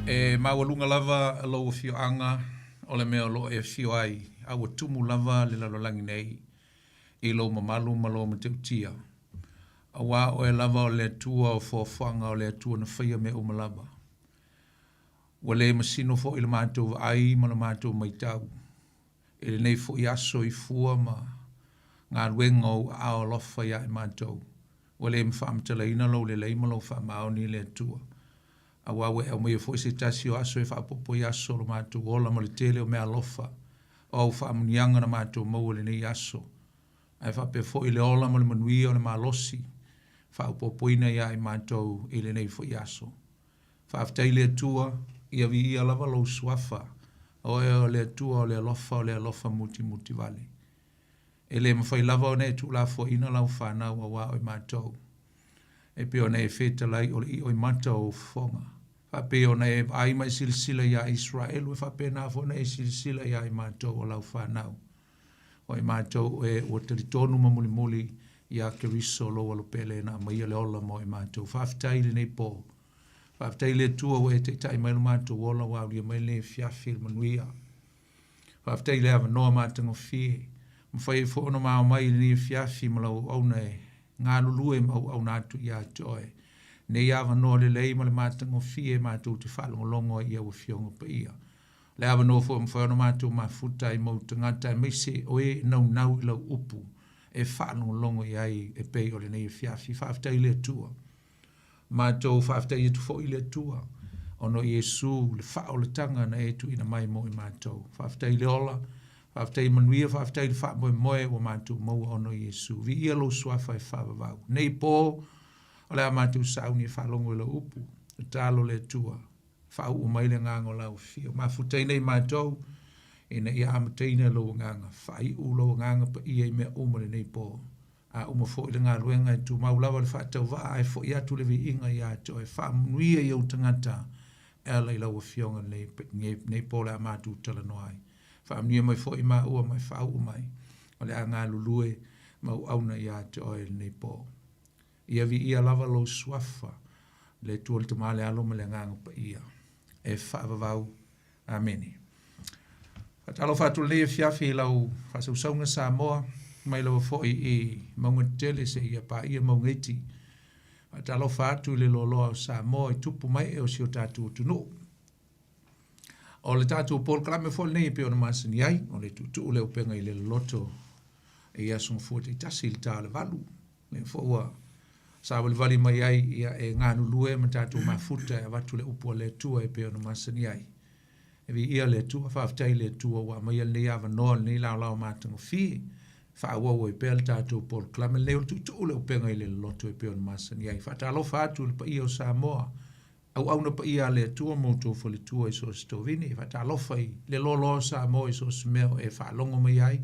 E maualuga lava lou afioaga o le mea o lo o e afio ai, a ua tumu lava le lalolagi nei i lou mamalu ma lou matautia. Aua o oe lava o le Atua o foafoaga, o le Atua na faia mea uma lava. Ua le masino foi le matou vaai ma le matou matau i lenei foi aso i fua ma galuega o ou aao alofa ia i matou. Ua le faamatalaina lou lelei ma lou faamaoni i le Atua. Aua ua e aumaia foi se tasi o aso e faaopoopo i aso o lo matou ola ma le tele o meaalofa o au faamanuiaga na matou maua i lenei aso, ae faapea foi le ola ma le manuia o le malosi faaopoopoina ia i matou i lenei foi aso. Faafetai i le Atua, ia viia lava lou suafa, o oe o le Atua o le alofa o le alofa mutimutivale. E le mafai lava ona e tuulafoaiina lau fanau aua o i matou. E pei ona e fetalai o le ioimata o ou fofoga. Faapei ona e vaai ma e silasila iā Iseraelu, e faapena foi ona e silasila iā i matou o lau fanau. O i matou e ua talitonu ma mulimuli iā Keriso lou Alo Pele na aumaia le ola mo i matou. Faafetai i lenei pō. Faafetai i le Atua ua e taitai mai lo matou ola ua aulia mai lenei afiafi i le manuia. Faafetai i le avanoa matagofie, mafai ai foi ona ma omai i lenei afiafi ma lau auauna e galulue ma auauna atu ia te oe. Nei avanoa lelei ma le matagofie matou te faalogologo ai i au Afioga Paia. O le avanoa foi e mafai ona matou mafuta ai ma ou tagata aemaise o e naunau i lau upu e faalogologo i ai e pei o lenei afiafi. Faafetai i le Atua. Matou faafetai atu foi i le Atua ona o Iesu le faaolataga na e tuuina mai mo i matou. Faafetai i le ola, faafetai i manuia, faafetai i le faamoemoe ua matou maua ona o Iesu. Viia lou suafa e faavavau. Nei pō, o le a matou sauni e faalogo i lau upu. Tatalo le Atua, faauu mai le agaga o lau afio. Mafuta nei matou, ina ia amataina lou agaga, faaiu lou agaga paia i mea uma lenei pō. A uma foi le galuega e tumau lava le faatauvaa ae foi atu le viiga ia te oe. Faamanuia i ou tagata e ala i lau Afioga i lenei po o le a matou talanoa ai. Faamanuia mai foi i maua ma e faauu mai o le a galulue ma auauna ia te oe i lenei po. Ia viia lava lou suafa, le Atua le Tama le Alo ma le Agaga Paia, e faavavau. Amene. Faatalofa atu lenei afiafi i lau faasausauga Samoa, mai lava foi i mauga tetele seia paia mauga iti. Faatalofa atu i le loaloa o Samoa i tupu ma ee o si o tatou atunuu. O le tatou polokalame foi lenei e pei ona masani ai, o le tuutuu le upega i le loloto i aso Gafua taitasi i le ta o le 8. Lea foi ua savalivali mai ai ia e galulue ma tatou mafuta e avatu le upu a le Atua e pei ona masani ai. E viia le Atua, faafetai i le Atua ua aumaia lenei avanoa, lenei laolao matagofie, faaauau ai pea le tatou polokalame lenei o le tuutuu le upega i le loloto e pei ona masani ai. Faatalofa atu i le paia o Samoa, Auauna paia a le Atua ma outou faletua i so o se tovine. Faatalofa i le loaloa o Samoa i so o se mea o e faalogo mai ai,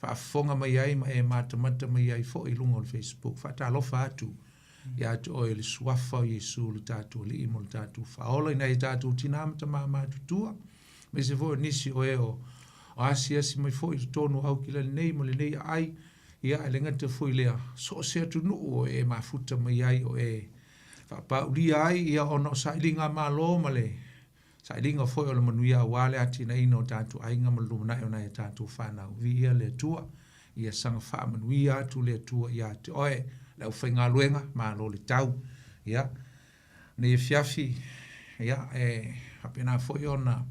faafofoga mai ai ma e matamata mai ai foi i luga o le Facebook. Faatalofa atu ia te oe i le suafa o Iesu lo tatou Alii ma lo tatou Faaola i nai o tatou tinā ma tamā matutua, aemaise foi o nisi o e o asiasi mai foi i totonu o Aukilani nei ma lenei aai, ia ae le gata foi i lea, so o se atunuu o e mafuta mai ai o e faapaulia ai ia ona o sailiga a Malo ma le sailiga foi o le manuia aua le atinaeina o tatou aiga ma le lumanai o nai a tatou fanau. Viia le Atua, ia saga faamanuia atu le Atua ia te oe, le aufaigaluega, malo le tau. Ia, nei afiafi, ia, e faapena foi ona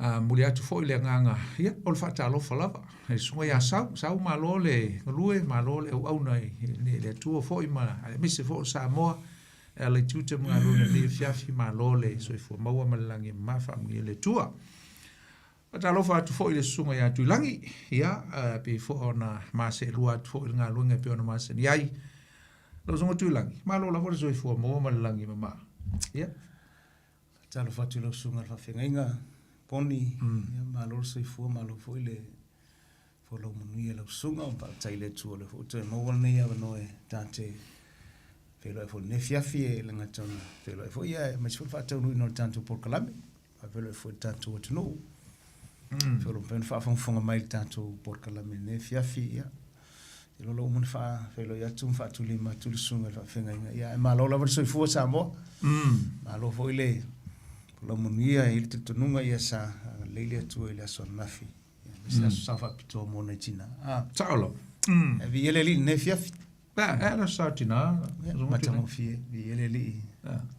momoli atu foi le agaga, ia, o le faatalofa lava. Le susuga ia Sau, Sau malo le galue, malo le auauna i le Atua foi ma aemaise foi o Samoa e ala i tiute ma galuega i lenei afiafi, malo le soifua maua ma le lagi e mama, faamanuia le Atua. Faatalofa atu foi i le susuga ia Tuilagi, ia, pei foi ona ma seelua atu foi i le galuega e pei ona masani ai. Lau susuga Tuilagi, malo lava le soifua maua ma le lagi e mama. Ia. Faatalofa atu i lau susuga i le faafeagaiga Poni, ia malo le soifua, malo foi le folau manuia i lau susuga. Faafetai i le Atua o lea foi ua toe maua lenei avanoa e ta te feiloai foi i lenei afiafi e le gata ona feiloai foi aemaise foi le faataunuuina o le tatou polokalame. Faafeiloai foi i le tatou atunuu. Feolo pea ona faafogafoga mai i le tatou polokalame i lenei afiafi. Ia, iloa ua uma ona faafeiloai atu ma faatulima atu le susuga i le faafeagaiga. Ia, ae malo lava le soifua Samoa. Malo foi le Folau manuia, e i ai le talitonuga ia sa agalelei le Atua i le aso ananafi, aemaise le aso sa faapitoa mo nai tina. Ah. Sao lava. E viia le Alii i lenei afiafi. Ea, ea le aso sa o tina. Matagofie, viia le Alii.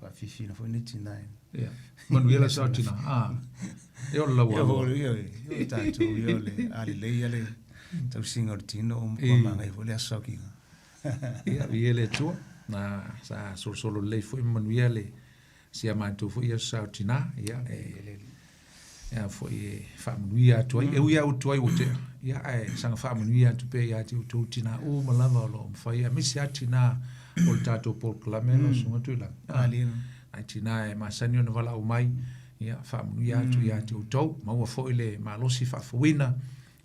Faafiafiaina foi nai tina. Ia. Manuia le aso sa o tina. Ah. E ola lau alo. Ia, ia, tatou, ia, o le a lelei ia le tausiga o le tino, ua matua manaia foi le aso sa o tina. Ia, viia le Atua. Na, sa solosolo lelei foi ma manuia le si a matou foi aso sa o tina, ia, e, e foi e faamanuia atu ai. E ui lava ua tuai ua tea, ia, ae saga faamanuia atu pea ia te outou tina uma lava o lo o mafai, aemaise lava tina o le tatou polokalame lau Susuga Tuilagi. Nai tina e masani ona valaau mai, ia, faamanuia atu ia te outou. Maua foi le malosi faafouina,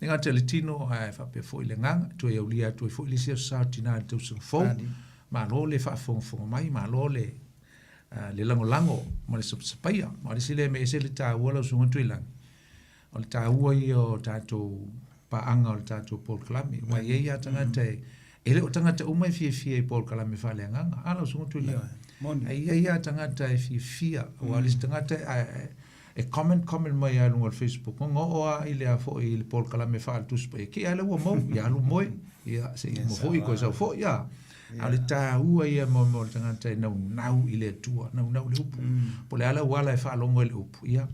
e le gata i le tino, ae faapea foi le agaga, toe aulia atu ai foi le isi aso sa o tina i le tausaga fou. Malo le faafogafoga mai, malo le le lagolago ma le sapasapaia. Ma o le isi lea mea e ese le taua lau Susuga Tuilagi, o le taua ia o tatou paaga o le tatou polokalame. Aua e i ai lava tagata e, e le o tagata uma e fiafia i polokalame faaleagaga. A lau Susuga Tuilagi? Ae i ai lava tagata e fiafia, aua o le isi tagata e comment comment mai lava i luga o le Facebook, ona oo lava i le a foi i le polokalame faale-Tusi Paia, kei a lea ua mou, ia alu moe, ia se i uma foi toe sau foi, a. A o le taua ia mo mo le tagata e naunau i le Atua, naunau i le upu. Po o le a le auala e faalogo ai i le upu, ia,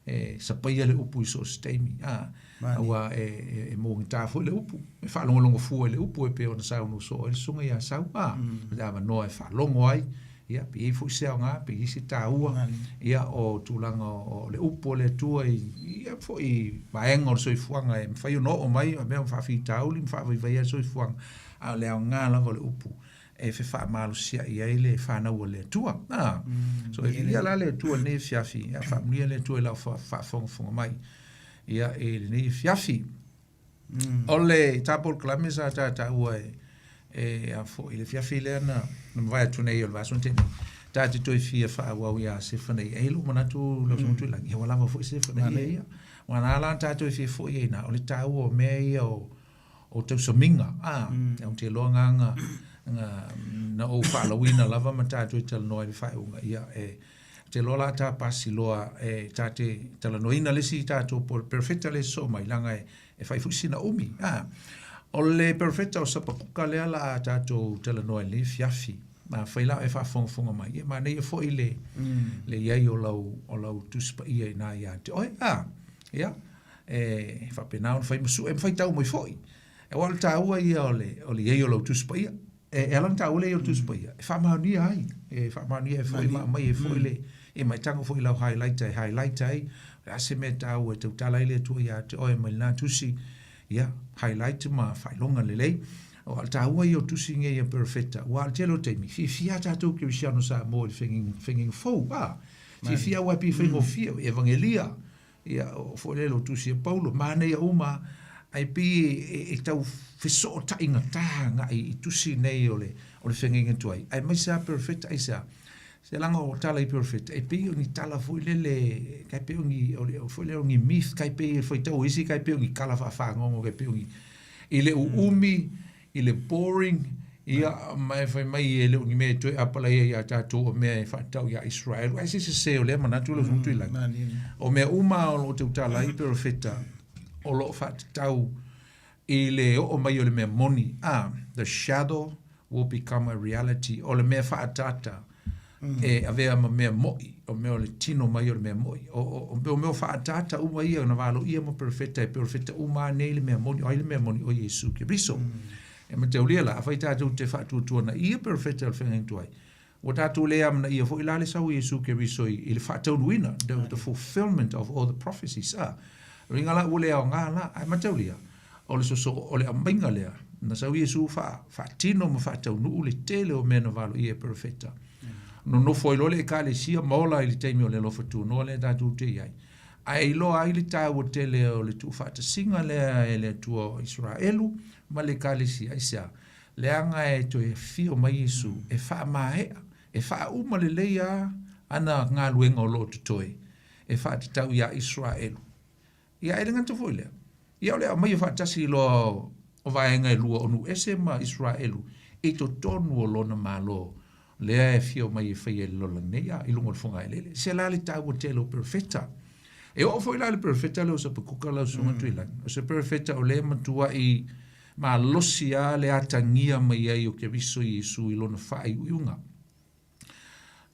e sapaia le upu i so o se taimi, a, aua e, e, e mōgata foi le upu, e faalogologo fua i le upu e pei ona saunoa soo ai le susuga ia Sau, a, o le avanoa e faalogo ai, ia, pe i ai foi se aoga, pe i ai se taua, ia, o tulaga o le upu a le Atua i ia foi vaega o le soifuaga e mafai ona oo mai mea o faafitauli ma faavaivaia le soifuaga, a o le aoga lava o le upu e fefaamalosiai ai le fanau a le Atua. A, so e viia la le Atua i lenei afiafi, ia faamanuia le Atua i lau faafogafoga mai ia i lenei afiafi. O le ta polokalame sa ta taua e e a foi i le afiafi lea na na mavae atu nei o le vaiaso na tea nei, ta te toe fia faaauau ia Sefanaia. E i ai lou manatu lau Susuga Tuilagi, ia ua lava foi Sefanaia ia. Aua na ala ona ta toe fia foi ai i ina, o le taua o mea ia o o tausamiga, a, ou te iloa na na na na ou faalauina lava ma ta toe talanoa i le faaiuga, ia e ou te iloa la ta pasi loa e ta te talanoaina le isi tatou perofeta lea e sosoo mai leaga e e fai foi sina umi, a. O le perofeta o Sapakuka lea la a tatou talanoa i lenei afiafi. Afai la o e faafogafoga mai, ia manaia foi le le i ai o lau o lau Tusi Paia i ina ia te oe, a. Ia, e faapena ona fai ma sue ma faitau mai foi. Aua o le taua ia o le, o le i ai o lau Tusi Paia. E, e ala ona taua le i ai o le Tusi Paia, e faamaonia ai, e faamaonia ai foi ma aumai ai foi le, e ma e tago foi i lau highlighter e highlight ai, o le a se mea taua e tautala ai le Atua ia te oe mai lena tusi, ia, highlight ma faailoga lelei. O le taua ia o tusi nei a perofeta, aua o le tele o taimi, fiafia lava tatou kerisiano Samoa i le feagaiga fou, a, fiafia aua e pei e faigofie, o Evagelia, Ia, o foi lea o tusi a Paulo, manaia uma, ae pei e, e tau fesootaigata agai i tusi nei o le, o le feagaiga tuai, aemaise lava perofeta, aisea? Se leaga o tala i perofeta, e pei o ni tala foi lele, tai pei o ni, o le, foi lele o ni myth, tai pei e faitau e isi, tai pei o ni tala faafagogo, tai pei o ni, i le uumi, i le boring, ia, ma e fai mai e le o ni mea e toe apalaia iā tatou o mea e faatatau iā Israel. Ai se sese o lea manatu lau Susuga Tuilagi. O mea uma o lo o tautala ai perofeta o lo o faatatau i le oo mai o le mea moni, a, the shadow will become a reality, o le mea faaataata e avea ma mea mo'i, o mea o le tino mai o le mea mo'i. O, o, o, o mea o faaataata uma ia na valoia ma perofeta, e perofeta uma lava nei le mea moni. O ai le mea moni? O Iesu Keriso. E mataulia la, afai tatou te faatuatuanaia perofeta o le feagaiga tuai, ua tatou le amanaia foi la le sau o Iesu Keriso i, i le faataunuuina, the, the fulfillment of all the prophecies. A, o uiga la ua le aoga la, ae mataulia, o le sosoo, o le aumaiga lea, na sau Iesu faa, faatino ma faataunuu le tele o mea na valoia e perofeta. Nonofo ai loa le Ekalesia ma ola ai i le taimi o le alofa tunoa lea tatou te i ai. Ae iloa ai le taua tele o le tuufaatasiga lea e le Atua o Isaraelu ma le Ekalesia. Aisea? Leaga e toe afio mai Iesu e faamaea, e faauma lelei lava ana galuega o lo o totoe e faatatau iā Isaraelu. Ia, e le gata foi i lea, ia o le aumaia faatasi loa o vaega e lua o nuu ese ma Isaraelu i totonu o lona Malo. Lea e afio mai e faia i le lalolagi nei, a, i luga o le fogaeleele. E ese la le taua tele o perofeta. E oo foi la i le perofeta lea o Sapakuka lau Susuga Tuilagi, o se perofeta o lea e matuai malosi lava le atagia mai ai o Keriso Iesu i lona faaiuiuga.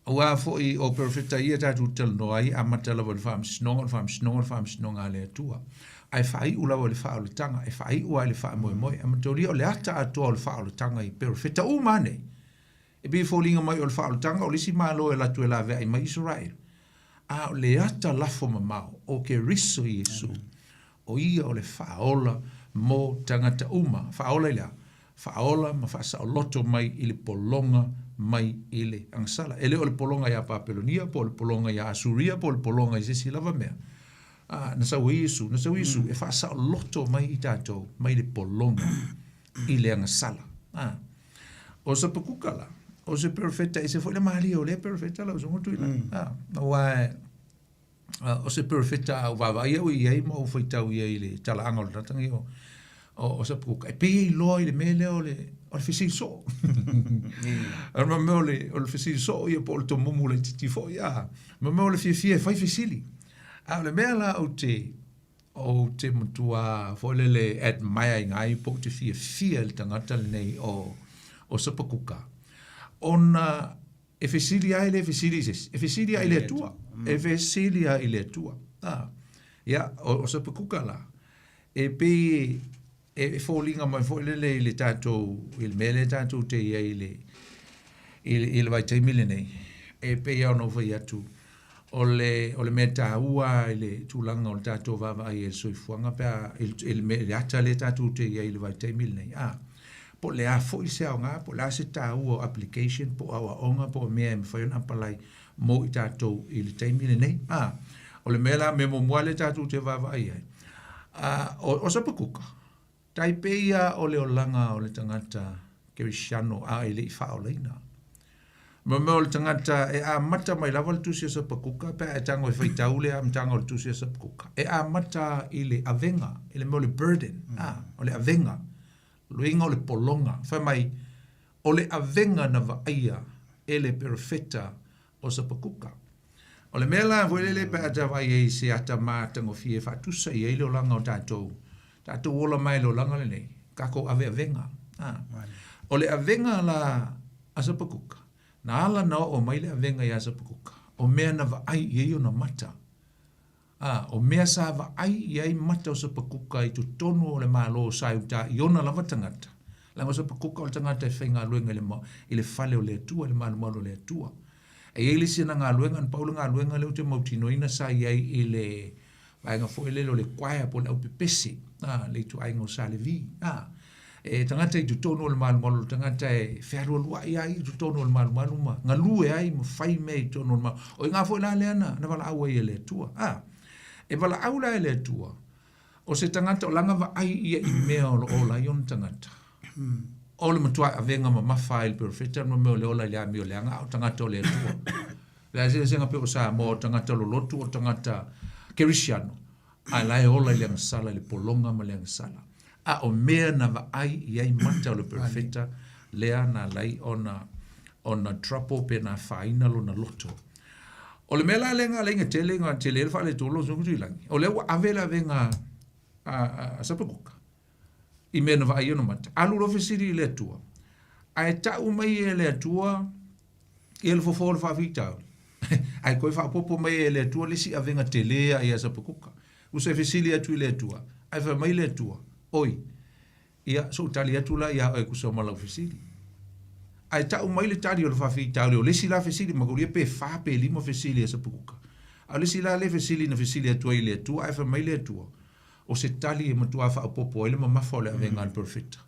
Aua foi o perofeta ia tatou te talanoa ai, e amata lava i le faamasinoga, o le faamasinoga, o le faamasinoga a le Atua. Ae faaiu lava i le faaolataga, e faaiu lava i le faamoemoe. A mataulia o le ata atoa o le faaolataga i perofeta uma lava nei. E pei e foliga mai o le faaolataga o le isi Malo e alu atu e laveai mai Isaraelu. A o le ata lafo mamao o Keriso Iesu, o ia o le faaola mo tagata uma. Faaola i le a? Faaola ma faasaoloto mai i le pologa mai i le agasala. E le o le pologa iā Papelonia, po o le pologa iā Asuria, po o le pologa i se isi lava mea. A, na sau ai Iesu, na sau Iesu e faasaoloto mai i tatou mai le pologa i le agasala. A, o Sapakuka la, o se perofeta, ese foi le malie o lea perofeta lau Susuga Tuilagi. A, aua o se perofeta a ou vaavaai au i ai ma ou faitau i ai i le talaaga o le tagata lenei o, o, o Sapakuka, e pei e iloa i le mea lea o le, o le fesili soo. O le mea o le, o le fesili soo ia po o le tomumu laitiiti foi, a. Ma mea o le fiafia e fai fesili. A o le mea la ou te, ou te matua foi lele admire ina ai po ou te fiafia i le tagata lenei o, o Sapakuka, ona e fesili lava e le fesili i se isi, e fesili lava i le Atua, e fesili lava i le Atua. A, ia, o, o Sapakuka la, e pei e, e foliga mai foi lele i le tatou, i le mea lea tatou te i ai i le, i le, i le vaitaimi lenei, e pei lava ona ou fai atu, o le, o le mea taua i le tulaga o le tatou vaavaai i le soifuaga pe a, i le, i le, i le ata lea tatou te i ai i le vaitaimi lenei, a, po o le a foi se aoga, po o le a se taua o application po o aoaoga po o mea e mafai ona apalai mo i tatou i le taimi lenei. A, o le mea la, mea muamua lea tatou te vaavaai ai, a, o, o Sapakuka, tai pei lava o le olaga o le tagata kerisiano a e le i faaolaina. Mo mea o le tagata e amata mai lava le tusi a Sapakuka pe a e tago e faitau le amataga o le tusi a Sapakuka, e amata i le avega, i le mea o le burden, a, o le avega, luiga o le pologa. Fai mai, o le avega na vaaia e le perofeta o Sapakuka. O le mea la foi lele pe a ta vaai ai i se ata matagofie e faatusa i ai le olaga o tatou, tatou ola mai i le olaga lenei, tatou aveavega. A. O le avega la a Sapakuka, na ala na oo mai le avega iā Sapakuka, o mea na vaai i ai ona mata. Ā, o mea sa vaai i ai mata o Sapakuka i totonu o le Malo o Saiutā i ona lava tagata, leaga o Sapakuka o le tagata e faigaluega i le, i le fale o le Atua, i le malumalu o le Atua. E i ai le isi ana galuega, na pau le galuega lea ou te mautinoina sa i ai i le vaega foi lele o le choir po o le aupepese, ā, le ituaiga o Sa Levi, ā. E tagata i totonu o le malumalu, o le tagata e fealualuai ai i totonu o le malumalu ma galue ai ma fai mea i totonu o le malumalu. O i ina foi la lea na, na valaau ai e le Atua. A, e valaau la e le Atua, o se tagata o lana vaai ia i mea o lo o ola ai ona tagata. O le matua avega mamafa ai le perofeta ma mea o le ola i le amio leaga, a o tagata o le Atua. Le a eseesega pei o Samoa, o tagata lolotu, o tagata kerisiano, a la e ola i le agasala, i le pologa ma le agasala. A o mea na vaai i ai mata o le perofeta, lea na ala ai ona, ona trouble pe na afaina lona loto. O le mea la lea na ala ai na tele, na tele ai le faaletonu o lau Susuga Tuilagi, o lea ua ave le avega a, a, a Sapakuka i mea na vaai ai ona mata. Alu loa fesili i le Atua, ae tau mai e le Atua ia le fofo o le faafitauli. Ae toe faaopoopo mai e le Atua le isi avega tele a ia Sapakuka. Usa e fesili atu i le Atua, ae fai mai le Atua, Oi, ia, so ou tali atu la iā oe e tusa ma lau fesili. Ae tau mai le tali o le faafitauli, o le isi la fesili, mataulia pe fa pe lima fesili a Sapakuka. A o le isi la lea fesili na fesili atu ai i le Atua, ae fai mai le Atua, o se tali e matua faaopoopo ai le mamafa o le avega a le perofeta.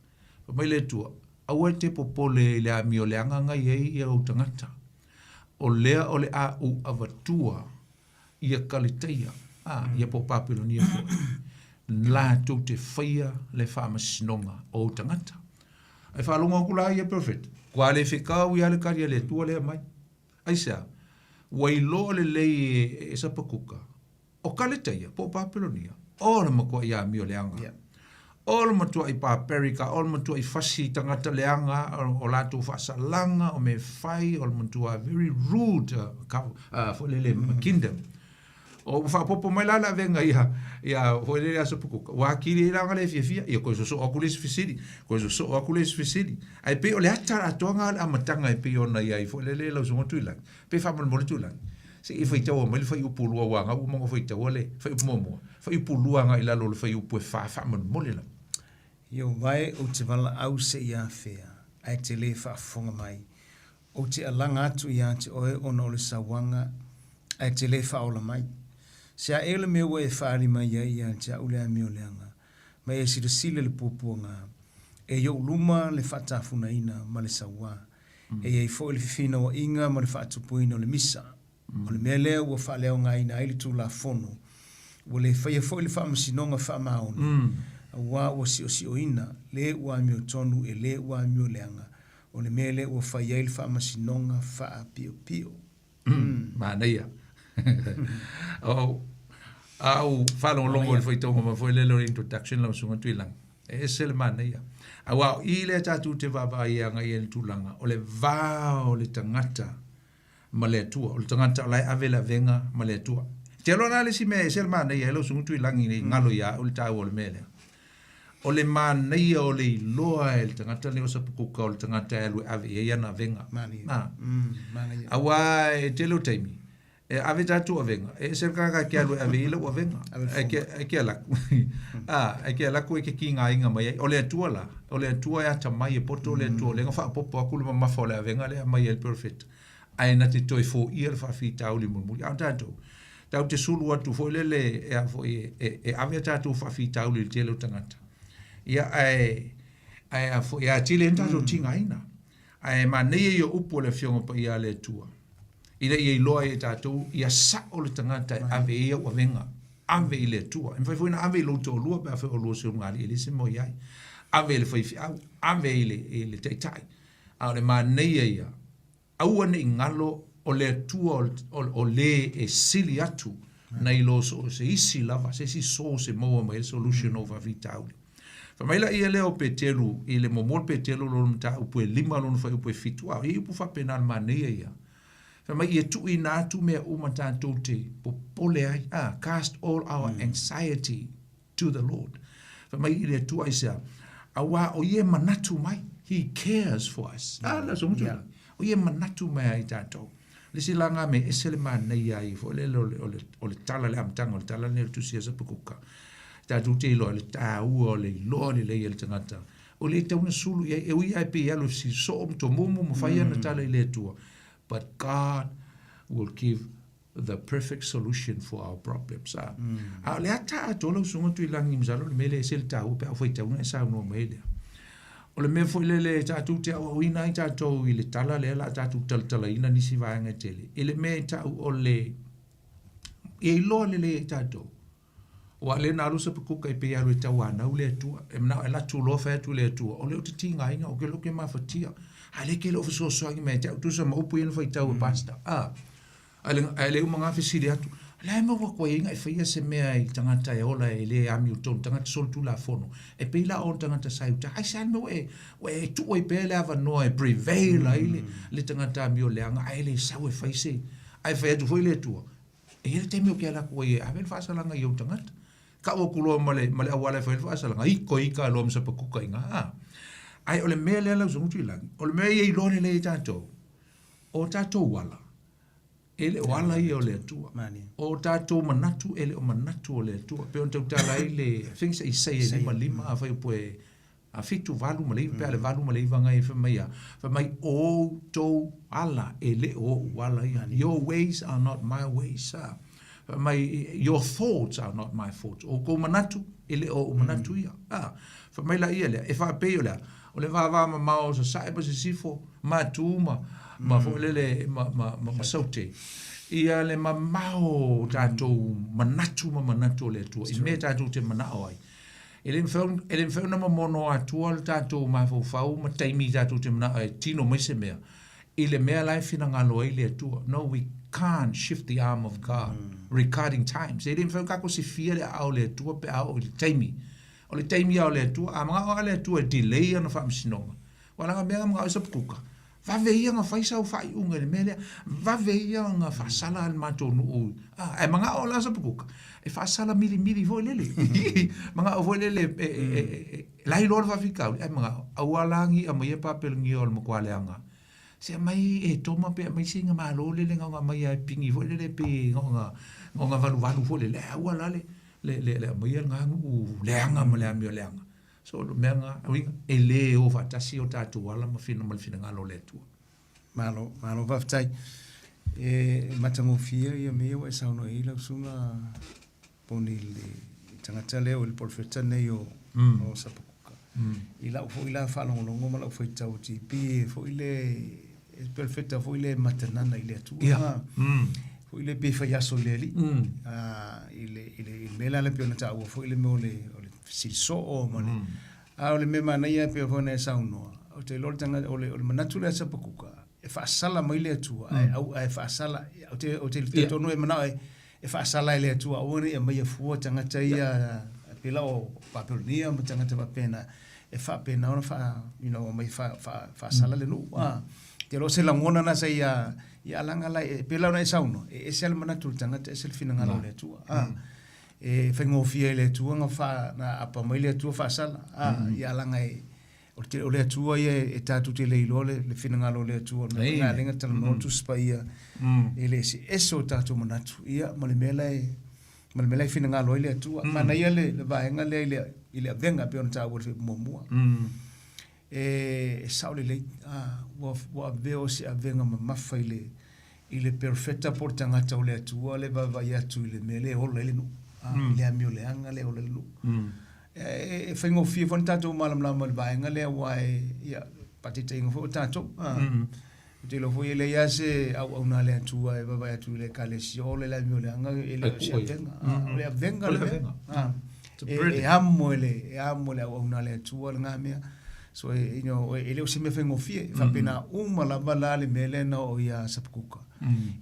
Fai mai le Atua, Aua e te popole i le amio leaga na i ai ia ou tagata. O lea o le a ou avatua ia Kalitaia, a, ia po o Papelonia foi, latou te faia le faamasinoga o ou tagata. Ae faalogo atu la ia perofeta, ua le fekau ia le tali a le Atua lea mai. Aisea? Ua iloa lelei e, e Sapakuka, O Kaletaia, po o Papelonia, o le matuai amio leaga. O le matuaʻi barbaric a o le matuaʻi fasi tagata leaga o latou faasalaga o mea fai o le matua very rude foi lele kingdom. O ua faaopoopo mai la le avega ia ia foi lele ia Hapakuka ua atili ai la ona le fiafia ia toe sosoo atu le isi fesili toe sosoo atu le isi fesili ae pei o le ata atoa o le amataga e pei ona i ai foi lele lau Susuga Tuilagi pe faamolemole Tuilagi se i faitaua mai le fuaiupu 2 aua na ua uma ona faitaua le fuaiupu muamua fuaiupu 2 agai i lalo o le fuaiupu e 4 faamolemole lava. Ieova e, ou te valaau se i afea, ae te le faafofoga mai. Ou te alaga atu ia te oe ona o le sauaga, ae te le faaola mai. Se a ea le mea ua e faaali mai ai ia te a'u le amioleaga, ma e silasila i le puapuaga? E i ou luma le faatafunaina ma le sauā. E i ai foi le fefinauaiga ma le faatupuina o le misa. O le mea lea ua faaleaogaina ai le Tulafono, ua le faia foi le faamasinoga faamaoni, aua ua siosioina le ua amiotonu e le ua amioleaga, o le mea lea ua fai ai le faamasinoga faapiopio. Manaia. A ou faalogologo i le faitauga mai foi lele o le introduction lau Susuga Tuilagi, e ese le manaia. Aua o i lea tatou te vaavaai e agai i ai i le tulaga, o le va o le tagata ma le Atua. O le tagata o la e ave le avega ma le Atua. Te iloa la le isi mea e ese le manaia ai lau Susuga Tuilagi ne i galo ia au le taua o le mea lea. O le manaia o le iloa e le tagata lenei o Hapakuka o le tagata e alu e ave i ai ana avega. Manaia. Manaia. Aua e tele o taimi, e ave tatou avega, e ese le tagata e te alu e ave i ai lau avega. Ae ke, ae ke alu atu. Ae ke alu atu e te tigaina mai ai. O le Atua la, o le Atua e atamai e poto le Atua, o lea na faaopoopo atu le mamafa o le avega lea e aumai ai le perofeta, ae na te toe foia le faafitauli mulimuli. A o tatou, tatou te sulu atu foi lele e a foi e, e ave a tatou faafitauli i le tele o tagata. Ia ae ae a foi e atili ai ona tatou tigaina. Ae manaia ia o upu a le Afioga Paia a le Atua, ina ia iloa ai e tatou ia sa'o le tagata e ave i ai au avega, ave i le Atua. E mafai foi ona ave i lou toalua pe afai o oulua o se ulugalii e leai se mea o i ai. Ave i le faifeau, ave i le, i le taitai. A o le manaia ia, aua ne i galo o le Atua o, o, o le e sili atu nai lo so o se isi lava, se isi source e maua mai ai le solution o faafitauli. Fai mai laia lea o Peteru i le muamua o le Peteru lona mataupu e 5 lona fuaiupu e 7, a o ia upu faapena le manaia ia. Fai mai ia tuuina atu mea uma tatou te popole ai, a, cast all our anxiety to the Lord. Fai mai i le Atua aisea? Aua o ia e manatu mai, he cares for us. A, la so mutu. O ia e manatu mai ai tatou. Le isi la nga mea e ese le manaia ai foi lele o le, o le, o le tala, le amataga o le tala lenei o le Tusi a Hapakuka. Tatou te iloa le taua o le iloa lelei e le tagata. O le tatau ona sulu i ai, e ui lava e pei e alu e fesili soo ma tomumu ma fai ana tala i le Atua. But God will give the perfect solution for our problems. A, a o le ata atoa lau Susuga Tuilagi, masalo o le mea lea e ese le taua pe a ou faitauina e saunoa mai ai lea. O le mea foi lele tatou te aoaoina ai tatou i le tala lea o le a tatou talatalaina nisi vaega e tele, i le mea e tau o le ia iloa lelei ai tatou. Aua o lea na alu Hapakuka e pei e alu e tauanau le Atua. E manao e alu atu loa fai atu i le Atua, o lea ou te tigaina, ou te iloa ou te mafatia. A o lea e te le o fesoasoani mai ia te au, tusa ma upu ia na faitau e Pastor. A, ae le uma na fesili atu, o le a le mea ua tuai ai ona e faia se mea i tagata e ola e le amiotonu, tagata solitulafono, e pei la o le tagata sa i uta. Aisea le mea ua e, ua e tuu ai pea le avanoa e prevail ai le, le tagata amioleaga, ae le sau e fai se, ae fai atu foi le Atua, E i ai le taimi ou te alu atu ai e ave le faasalaga i ou tagata. Kau atu loa ma le, ma le auala e fai ai le faasalaga, iko ika loa ma Hapakuka i ina. A. Ae o le mea lea lau Susuga Tuilagi, o le mea ia iloa lelei e tatou, o tatou ala, e le o ala ia o le Atua. O tatou manatu, e le o manatu o le Atua. E pei ona tautala ai le, I think it's Isaia 55, afai o poe A 7, 8 ma le 9, pe a le 8 ma le 9 ngai fai mai a, fai mai o outou ala e le o o'u ala ia. Your ways are not my ways. A. Fai mai your thoughts are not my thoughts. O outou manatu e le o o'u manatu ia. A. Fai mai laia lea, e faapei o le a? O le vavamamao o Sasae ma Sisifo, Matu ma, ma foi lele ma, ma, ma, ma Saute. Ia le mamao o tatou manatu ma manatu o le Atua i mea tatou te manao ai. E le mafai, e le mafai ona momono atua le tatou mafaufau ma taimi tatou te manao e tino mai se mea i le mea la e finagalo ai le Atua. No, we can't shift the arm of God regarding times. E le mafai ona tatou sifia le aao o le Atua pe a oo i le taimi. O le taimi lava o le Atua, a manao lava le Atua e delay ana faamasinoga, aua leaga o mea na manao ai Sapukuka, vave ia ona fai sau faaiuga i le mea lea, vave ia ona faasala le matou nuu, a, ae manao la Sapukuka e faasala milimili foi lele, manao foi lele e, e, e, e, la e iloa le faafitauli, ae manao, aua la ne i aumaia Papelenia o le matua leaga. Se aumai Etoma pe aumai sina malo lele na ona aumai lava e pigi foi lele pei na ona, na ona valuvalu foi lele, ae aua la le, le, le, le aumaia lena nuu leaga ma le amio leaga. So o le mea lena, uiga, e le o faatasi o tatou ala ma fina ma le finagalo o le Atua. Malo, malo faafetai. E matagofie ia mea ia ua e saunoa i ai lau susuga Poni i le tagata lea o le polofeta nei o, mm. o Sapakuka. Mm. I lau foi la faalogologo ma lau faitau o TP e foi le e polofeta foi le matanana i le Atua. Yeah. Mm. Foi le pe fai aso i le alii. Mm. Uh, i le i le i le mea la le pei ona taua foi le mea o le o le fesili soo ma le mm. A o le mea manaia e pei foi ona e saunoa, ou te iloa o le tagata o le o le manatu lea Sapakuka e faasala mai le Atua mm. ae au ae faasala ou te ou te talitonu e manao e e faasala e le Atua aua ne i aumaia fua tagata ia pei la o Papelonia ma tagata faapena e faapena ona faa you know aumai fa fa faasala le nuu a te iloa o se lagona na sa ia ia alaga la e pei la ona e saunoa e ese lava le manatu o le tagata ese le finagalo o le Atua a e faigofie ai le Atua na fa na apa mai le Atua faasala a ia alaga e O le tele o le Atua ia e tatou te le iloa le, le finagalo o le Atua. O le mea lea na talanoa mm. Tusi Paia mm. e le eseese o tatou manatu ia ma le mea la e ma le mea la e finagalo ai le Atua. Mm. Manaia le, le vaega lea i le, i le avega pei ona taua i le muamua. Mm. E, e sao lelei, ah, ua, ua avea o se avega mamafa i le, i le perofeta po o le tagata o le Atua le vaavaai atu i le mea lea e ola ai le nuu, ah, mm. i le amio leaga lea e ola ai le nuu. Mm. E faigofie foi ona tatou malamalama i le vaega lea aua e, ia, faataitaiga foi o tatou. Ah, mm. Ou te iloa foi e leai lava se auauna a le Atua e vaavaai atu i le ekalesia, ola i le amio leaga, e le o se avega. Ah, o le avega le mea. Ah, e, e amo e le, e amo le auauna a le Atua lena mea. So, e, you know, e le o se mea faigofie. E faapena uma lava la le mea lea na oo ia Sapakuka.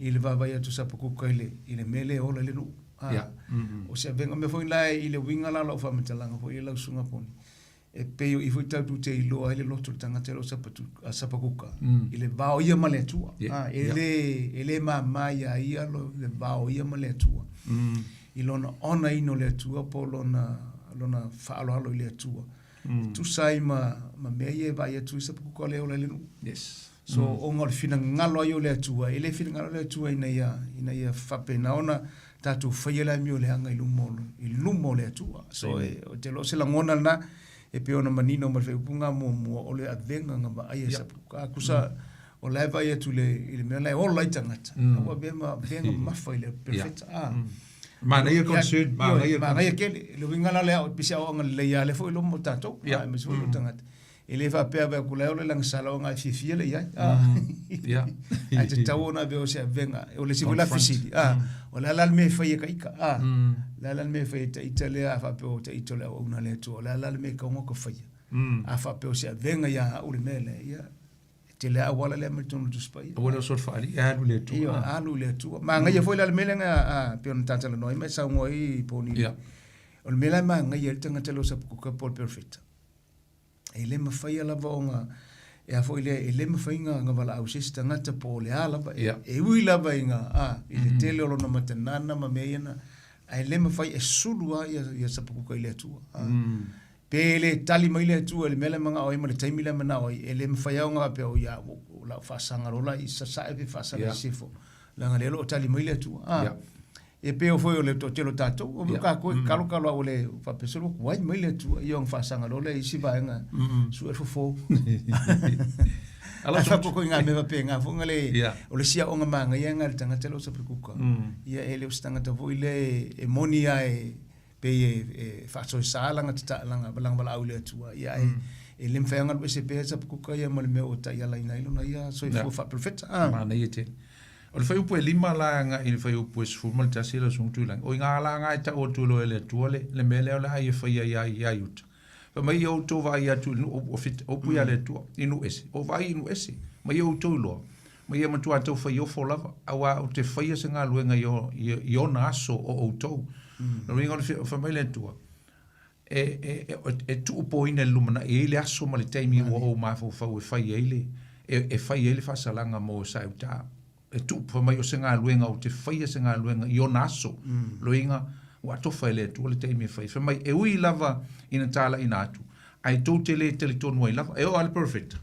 I le vaavaai atu Sapakuka i le, i le mea lea e ola i le nuu. A, yeah. mm -hmm. O se avega mea foi la i le uiga la o lau faamatalaga foi e lau susuga Poni. E pei o i foi tatou te iloa ai le loto o le tagata e le o sapatu, a Sapakuka mm. i le va o ia ma le Atua. Yeah. A, e yeah. le e le māmā iā ia lo, le va o ia ma le Atua. Mm. I lona onaina o le Atua po o lona lona faaaloalo i le Atua. Mm. E tusa ai ma, ma mea ia e vaai atu i Sapakuka o le ola i le nuu. Yes. So, mm. ona o le finagalo ai o le Atua, e le finagalo le Atua ina ia, ina ia faapena ona tatou faia le amio leaga i luma o, i luma o le Atua. So, e, ou te iloa o se lagona lena, e pei ona manino ma le faaiupuga muamua, o le avega na vaaia yeah. Sapuka. Kusa, mm. o la e vaai atu le, i le mea la e ola ai tagata. Mm. Ua avea ma avega mamafa i le perofeta. Yeah. Ah. Mm. Manaia concern, manaia manaia tele. Le uiga la lea, pei se aoaoga lelei lava lea foi i luma o tatou, yeah. aemaise foi mm. tagata. E le faapea ave atu la e ola i lana sala ona e fiafia lea i ai. Yeah. Ae tatau ona ave o se avega. O le isi foi la fesili, ah, o le a la le mea e fai e ka ita? Ah, le a la le mea e fai e ta ita lea a faapea o ta ita o le auauna a le Atua. O le a la le mea e tatau ona ka faia? A faapea o se avega ia au le mea lea, ia, e tele lava auala lea mai totonu o le Tusi Paia. Aua le oso i le faalii, alu i le Atua. Ioe, alu i le Atua. Manaia foi la le mea lea na, a, pei ona ta talanoa ai ma e saunoa ai Poni. Yeah. O le mea la e manaia ai le tagata lea o Sapukuka po o le perofeta, E le mafaia lava ona, e a foi lea, e le mafai na, na valaau se isi tagata po o le a lava, yeah. e ui lava i nga, a, i le mm. tele o lona matanana ma mea ia na, ae le mafai e sulu lava ia, ia Sapakuka i le Atua. A. Mm. Pe le tali mai le Atua i le mea lea manao ai ma le taimi lea manao ai, e le mafai lava ona faapea, o ia, o lau faasaga loa la i sasae pe faasaga yeah. i sisifo. Leaga lea o lo o tali mai le Atua. A. Yeah. E pei o foi o le toatele o tatou, o yeah. kākou e kalokalo au le faapea solo kuai mai le Atua, ia ona faasaga loa lea i isi vaega, sue le fofo. Ala Ae faapea foi ngā mea faapena foi na le, Yeah. o le isi aoga manaia lena i le tagata lea o Sapakuka. Ia e le o se tagata foi lea e, e moni lava e, pei e, e faasoesa lana tata, lana, lana valaau i le Atua. Ia ae, e le mafai lava ona alu ese pea Sapakuka ia ma le mea ua taialaina ai lona ia soifua Yeah. faaperofeta. Ah. Manaia tele. O le fuaiupu e lima la e agai i le fuaiupu e 11 lau Susuga Tuilagi, o i gā la gā e tau atu loa e le Atua le, le mea lea o le a ia faia iā, iā Iuta. Fai mai ia outou vaai atu i le nuu, ua fit, upu ia le Atua, i nuu ese, o vaai i nuu ese, ma ia outou iloa, ma ia matua tau fai ofo lava, auā ou te faia se galuega i, o, i, i ona aso o outou. Mm. Lona uiga o le fai mai le Atua, E, e, e, e tuupōina i le lumanai, e i ai le aso ma le taimi ua ou mafaufau e fai ai le, e, e fai ai le faasalaga mo e saeutā. E tuu, fai mai o se galuega ou te faia se galuega i ona aso. Loiga, ua atofa e le Atua le taimi e fai. Fai mai, e ui lava ina talaiina atu, ae tou te le talitonu ai lava. E oo lava le perofeta,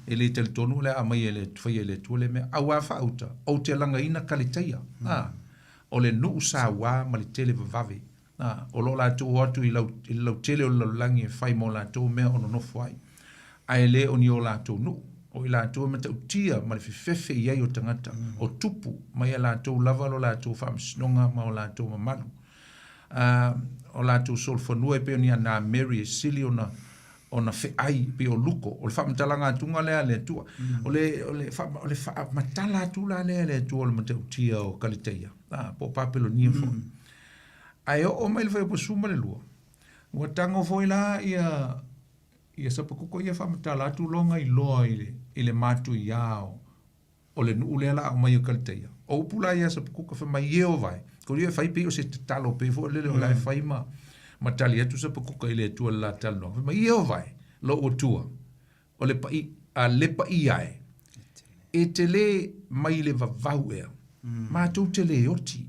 e le talitonu o le a aumaia e le, faia e le Atua lea mea. Auā faauta, ou te lagaina Kaleteia, ā, o le nuu sauā ma le tele vavave. Ā, o lo o latou o atu i lau, i le lautele o le lalolagi e fai mo latou mea o nonofo ai, ae le o ni o latou nuu, o i latou e matautia ma le fefefe i ai o tagata, o tupu mai a latou lava lo latou faamasinoga ma o latou mamalu. Ā, o latou solofanua e pei o ni ana Mary e sili ona ona feai pei o luko. O le faamatalaga atuga lea a le Atua. O le, o le, o le faamatala atu la lea e le Atua o le matautia o Kaleteia, ā, po o Papelonia foi. Ae oo mai le fuaiupu 12, ua tago foi la ia ia Sapakuka ia faamatala atu lona iloa i le i le matuiā o o le nuu lea la a aumai o Kaleteia. O upu la ia a Sapakuka fai mai, Ieova e, ko ia e fai pei o se tatalo pei foi lele o la e fai ma ma tali atu Sapakuka i le Atua i le la talanoaga. Fai mai, Ieova e, lou Atua, o le paʻi, a le paia e, e te lē mai le vavau ea, matou te lē oti,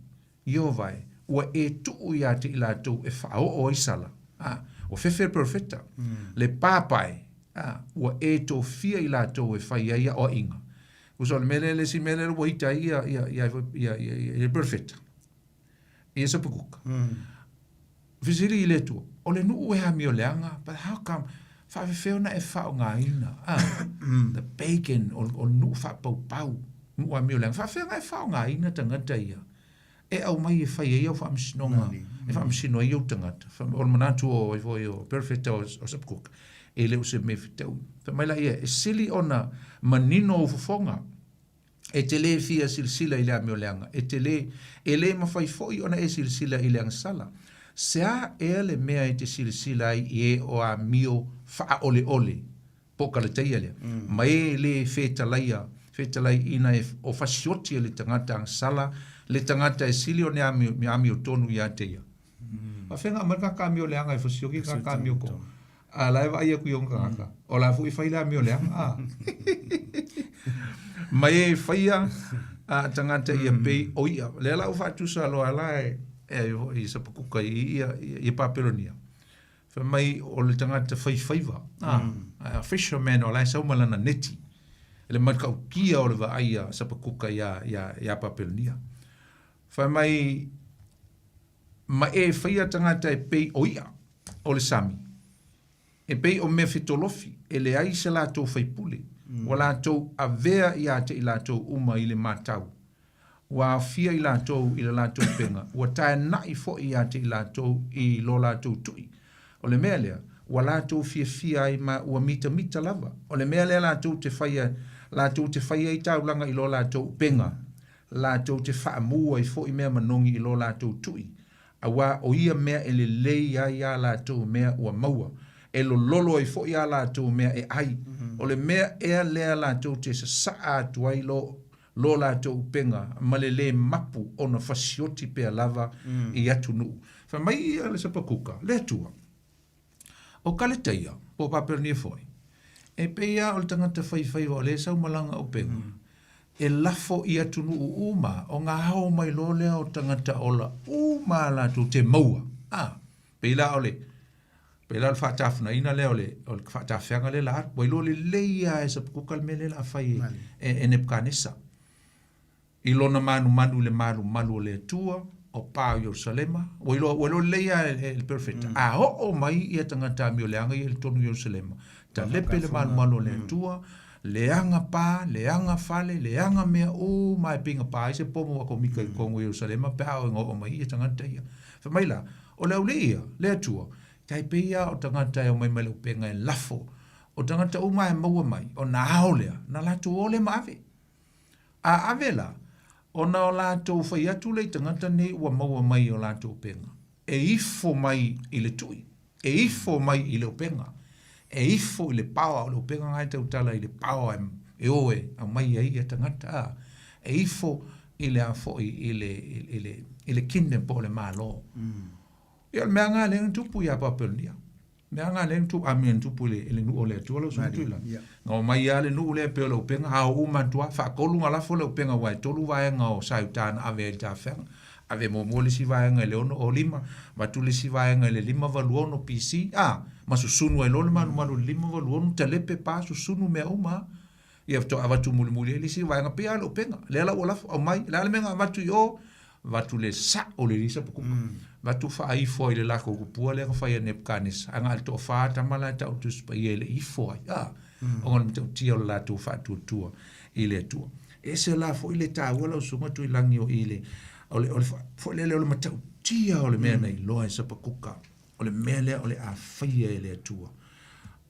Ieova e, ua e tuu iā te i latou e faaoo ai sala, a, ua fefe le perofeta, le papae, a, ua e tofia i latou e fai ai aoaiga. Uso, o le mea lea, le isi mea lea ua ita ai ia, ia, ia, ia, ia, ia, ia perofeta, ia Sapakuka. Fesili i le Atua, o le nuu e amio leaga, but how come, faafefea ona e faaaogaina, a, the pagan, o, o le nuu faapaupau, nuu amio leaga, faafefea ona e faaaogaina tagata ia, e aumai e fai ai au faamasinoga, e faamasino ai ou tagata. O le manatu o, foi o perofeta o, o Sapakuka, e le o se mea fetaui. Fai mai laia, e sili ona manino ou fofoga, E te lē fia silasila i le amioleaga, e te lē, e lē mafai foi ona e silasila i le agasala. Se a ea le mea e te silasila ai i e o amio faaoleole, po o Kalateia lea, ma e lē fetalaia, fetalaiina e o fasioti e le tagata agasala le tagata e sili ona amiotonu iā te ia. Faafefea ona aumai le tagata amioleaga e fasioti le tagata amiotonu? A la e vaai atu i ona tagata, o la foi e fai le amioleaga, a. Ma e faia a tagata ia pei o i'a. Lea la ua faatusa loa la e e i Sapakuka i ia i Papelonia. Fai mai o le tagata faifaiva, a, a fisherman o la e sau ma lana neti. Le matautia o le vaai a Sapakuka iā iā iā Papelonia. Fai mai ma e faia tagata e pei o i'a o le sami, e pei o mea fetolofi, e leai se latou faipule, ua latou avea iā te i latou uma i le matau, ua aofia i latou i le latou upega, ua taenaʻi foi iā te i latou i lo latou tuʻi. O le mea lea, ua latou fiafia ai ma ua mitamita lava. O le mea lea latou te faia, latou te fai ai taulaga i lo latou upega, latou te faamū ai foi mea manogi i lo latou tuʻi, auā o ia mea e lelei ai ā latou mea ua maua, e lololo ai foi ā latou mea e ʻai. O le mea ea lea latou te sasaʻa atu ai lo, lo latou upega ma le lē mapu ona fasioti pea lava i atunuu. Fai mai ia le Sapakuka, Le Atua. ʻO Kaleteia, po o Papelonia foi, e pei lava o le tagata faifaiva o lea e sau ma lana upega, e lafo i atunuu uma, ona ao mai loa lea o tagata ola uma a latou te maua. A, pei la o le, pei la o le faatafunaina lea o le, o le faatafeaga lea la alu. Ua iloa lelei lava e Sapakuka le mea lea la fai e, e, e Nepukanesa. I lona manumanu i le malumalu o le Atua, o pa o Ierusalema, ua iloa, ua iloa lelei lava e le perofeta, a oo mai ia tagata amioleaga ia i totonu o Ierusalema, talepe le malumalu o le Atua, leaga pa, leaga fale, leaga mea uma e pei na pa ai se pomu atomika i totonu o Ierusalema pe a oo ina oo mai ia tagata ia. Fai mai la, o le aulii ia, le Atua, tai pei lava o tagata e omai mai le upega e lafo, o tagata uma e maua mai, ona ao lea, na latou o lea ma ave. A ave la, ona o latou fai atu lea i tagata nei ua maua mai i o latou upega, e ifo mai i le tui, e ifo mai i le upega, e ifo i le paoa, o le upega lena e tautala i le paoa e o e aumai ai ia tagata, a, e ifo i le a foi, i le, i le, i le kingdom po o le Malo. Ia, o le mea lena lea na tupu ia Papelonia. Mea lena lea na tupu, a mea na tupu i le, i le nuu o le Atua lau susuga Tuilagi. Na omai lava le nuu lea e pei o le upega, ao uma atu lava, faatolu ona lafo le upega aua e tolu vaega o Saiuta na ave ai i le tafeaga. Ave muamua le isi vaega i le 605, avatu le isi vaega i le 586 BC, a, ma susunu ai loa le malumalu i le 586, talepe pa susunu mea uma lava. Ia faatoa avatu mulimuli ai le isi vaega, pei lava o le upega, lea la ua lafo, aumai, o le a le mea na avatu i o? Avatu le sao o le alii Sapakuka. Avatu faaifo ai i le latou tupua lea na fai e Nepukanesa, ae na o le toafa tama la e tau o le Tusi Paia e le i ifo ai, a, ona o le matautia o le latou faatuatua i le Atua. E ese la foi le taua lau Susuga Tuilagi o i le, o le, o le foi lele o le matautia o le mea na iloa e Sapakuka, o le mea lea o le a faia e le Atua.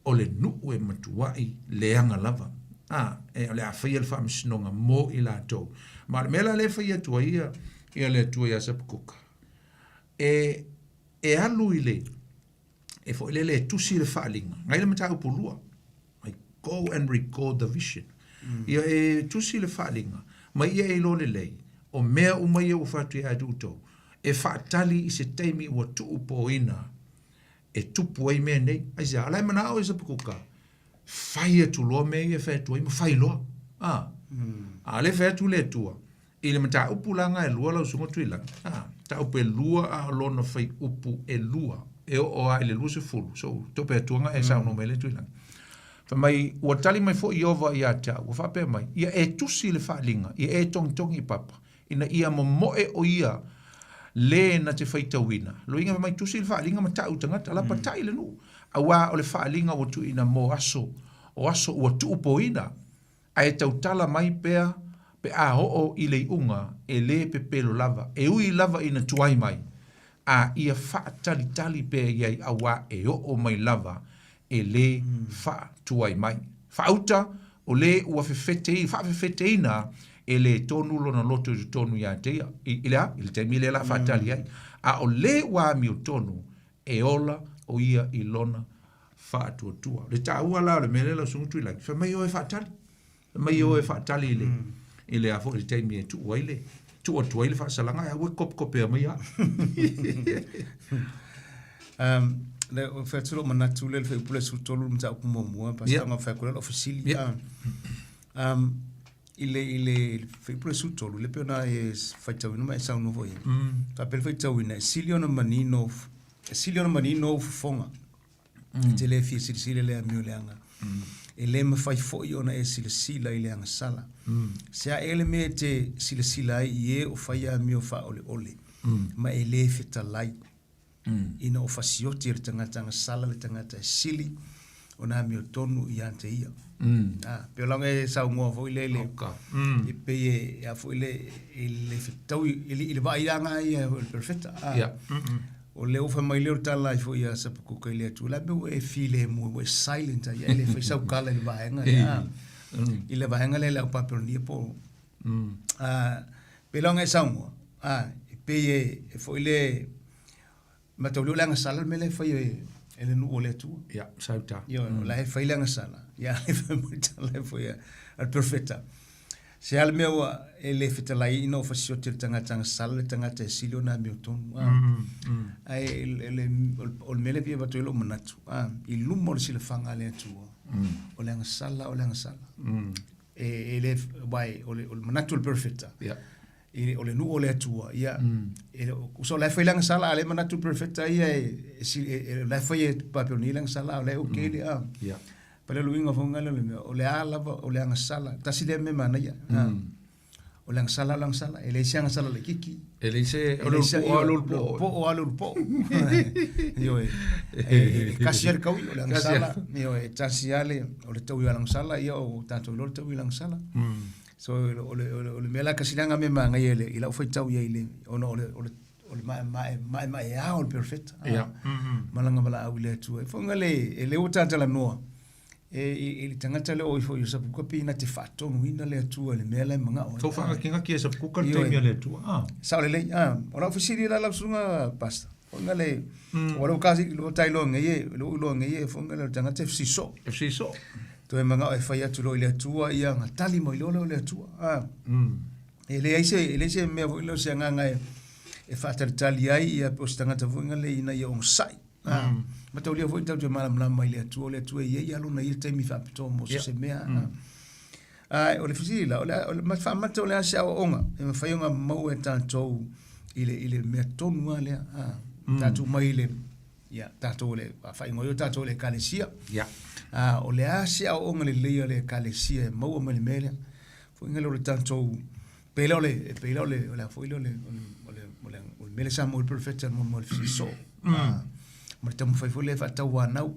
O le nuu e matuai leaga lava, a, e, o le a faia le faamasinoga mo i latou. Ma o le mea la lea e fai atu ai ia, ia le Atua ia Sapakuka, e, e alu i le, e foi lele e tusi le faaaliga, nai le mataupu lua, I go and record the vision. Mm. Ia e tusi le faaaliga, ma ia e iloa lelei, o mea uma ia ua fai atu ia te outou, e faatali i se taimi ua tuupōina e tupu ai mea nei. Aisea? O la e manao e Sapakuka, fai atu loa mea ia e fai atu ai ma fai loa. A, mm. a o lea e fai atu le Atua, i le mataupu la na e lua lau susuga Tuilagi, a, mataupu e lua a o lona fuaiupu e lua, e oo lava i le 20, so tope atua na e saunoa mai le Tuilagi. Fai mai, ua tali mai foi Ieova ia te au, ua faapea mai, ia e tusi le faaaliga, ia e togitogi i papa, ina ia momoe o ia lē na te faitauina. Loiga fai mai, tusi le faaaliga ma ta'u i tagata, lapatai le nuu, auā o le faaaliga ua tuuina mo aso, o aso ua tuupōina, ae tautala mai pea pe a oo i le iuga e lē pepelo lava, e ui lava ina tuai mai, a ia faatalitali pea i ai auā e oo mai lava e lē faatuai mai. Faauta, o lē ua fefete, faafefeteina e lē tonu lona loto i totonu iā te ia, i, i le a? I le taimi lea la faatali ai. A o lē ua amiotonu, e ola o ia i lona faatuatua. Le taua la o le mea lea lau Susuga Tuilagi, fai mai oe faatali. Fai mai oe faatali i le, i le a foi i le taimi e tuu ai le, tuu atu ai le faasalaga, ae aua e kopekopea mai au. Um, le o fai atu lou manatu lea le fuaiupu le 13 le mataupu muamua, pastor, yeah. fai atu lea lau fesili. Yeah. Um, i le i le fuaiupu le 13 le pei ona e faitauina ma e saunoa foi. Faapea le faitauina e sili ona manino e sili ona manino ou fofoga. Mm. E te le fia silasila i le amio leaga. Mm. E le mafai foi ona e silasila i le agasala. Mm. Se a e le mea e te silasila ai i e o fai amio faaoleole. Mm. Ma e le fetalai. Mm. Ina o fasioti e le tagata agasala le tagata e sili ona amiotonu ia te ia. Mm. Ah, pe o laga e saunoa foi le le Oka. Mm. e pei e a foi le e le fetau i le i le vaaiaga ia o le perfecta. Ah. Yeah. Mm -mm. O lea ua fai mai lea o le tala ai foi a Sapakuka i le Atua, la mea ua e filemu ai, ua e silent ai, e le fai sau kala i le vaega lea. Ah. I le vaega lea le au Papelonia po. Mm. Ah, pe laga e saunoa, ah, e pei e, e foi le Mataulia o le agasala le mea lea e fai e, e le nuu o le Atua. Ia, sauta. Ioe, mm. o la e fai le agasala. Ia, le fai mai tala e foi a le perfecta. Se a le mea ua e le fetalai ina o fasioti le tagata agasala le tagata e sili ona amiotonu. Ah. Mm, mm. Ae le, o le mea lea e fia avatu ai lou manatu, ah, i luma o le silafaga a le Atua, mm. o le agasala, o le agasala. Mm. E, e le, wai, o le, o le manatu o le perfecta. Yeah. I, o le nuu o le Atua, ia, mm. e, usa o la e fai le agasala, a le manatu perfecta ia, e, e, e, e, la e fai e Papelonia le agasala, o la e okay mm. le, a. Yeah. Pa le luinga fonga le mea, o le a lava, o le agasala, tasi lea mea manaia. Mm. O le agasala, o le agasala, e leai se agasala laitiiti. E leai se, o le ulupo, o le ulupo. Po o le ulupo. Ioe, e, e kasi a le taui, o le agasala, ioe, e tasi a le, o le taui o le agasala, ia o tatou iloa le taui o le agasala. Mm. So o le o le o le mea la kasi langa me manaia i le i lau faitau i ai i le ona o le o le o le maemae maemaeā o le perofeta. Ia. Malaga valaau i le Atua. E foʻi le e le ua tatalanoa e i, i le tagata lea o ifo i Sapuka pe ina te faatonuina le Atua i le mea la e manao ai. Tau whaangakingaki e Sapuka le taimi a le Atua. Ah. Sao lelei. Ah, o lau fesili la lau susuga pastor. Foʻi le o lau kasi lo tai lo ngai e lo lo ngai e foʻi le tagata e fesiso. E fesiso. Toe manao e fai atu loa i le Atua ia ona tali mai loa lea o le Atua. A. Mm. E leai se e leai se mea foi lea o se agaga e e faatalitali ai ia pe o se tagata foi na le ina ia onosai. Mm. Mataulia foi tatou te malamalama i le Atua, o le Atua e i ai lava lona ia taimi faapitoa mo so se mea. Ae o le fesili la, o le, o le faamata o le a se aoaoga e mafai ona maua e tatou i le, i le mea tonu lava lea. Tatou mai i le, ia, tatou le, faaigoa ai o tatou le Ekalesia. Ia. O le a se aoaoga lelei a le Ekalesia e maua mai le mea lea. Foi lea o le tatou, pei la o le, e pei la o le, o le a foi lea o le, o le, o le, o le, o le mea lea sa maua i le perofeta mo le fesili soo. Ma le taumafai foi lea e faatauanau.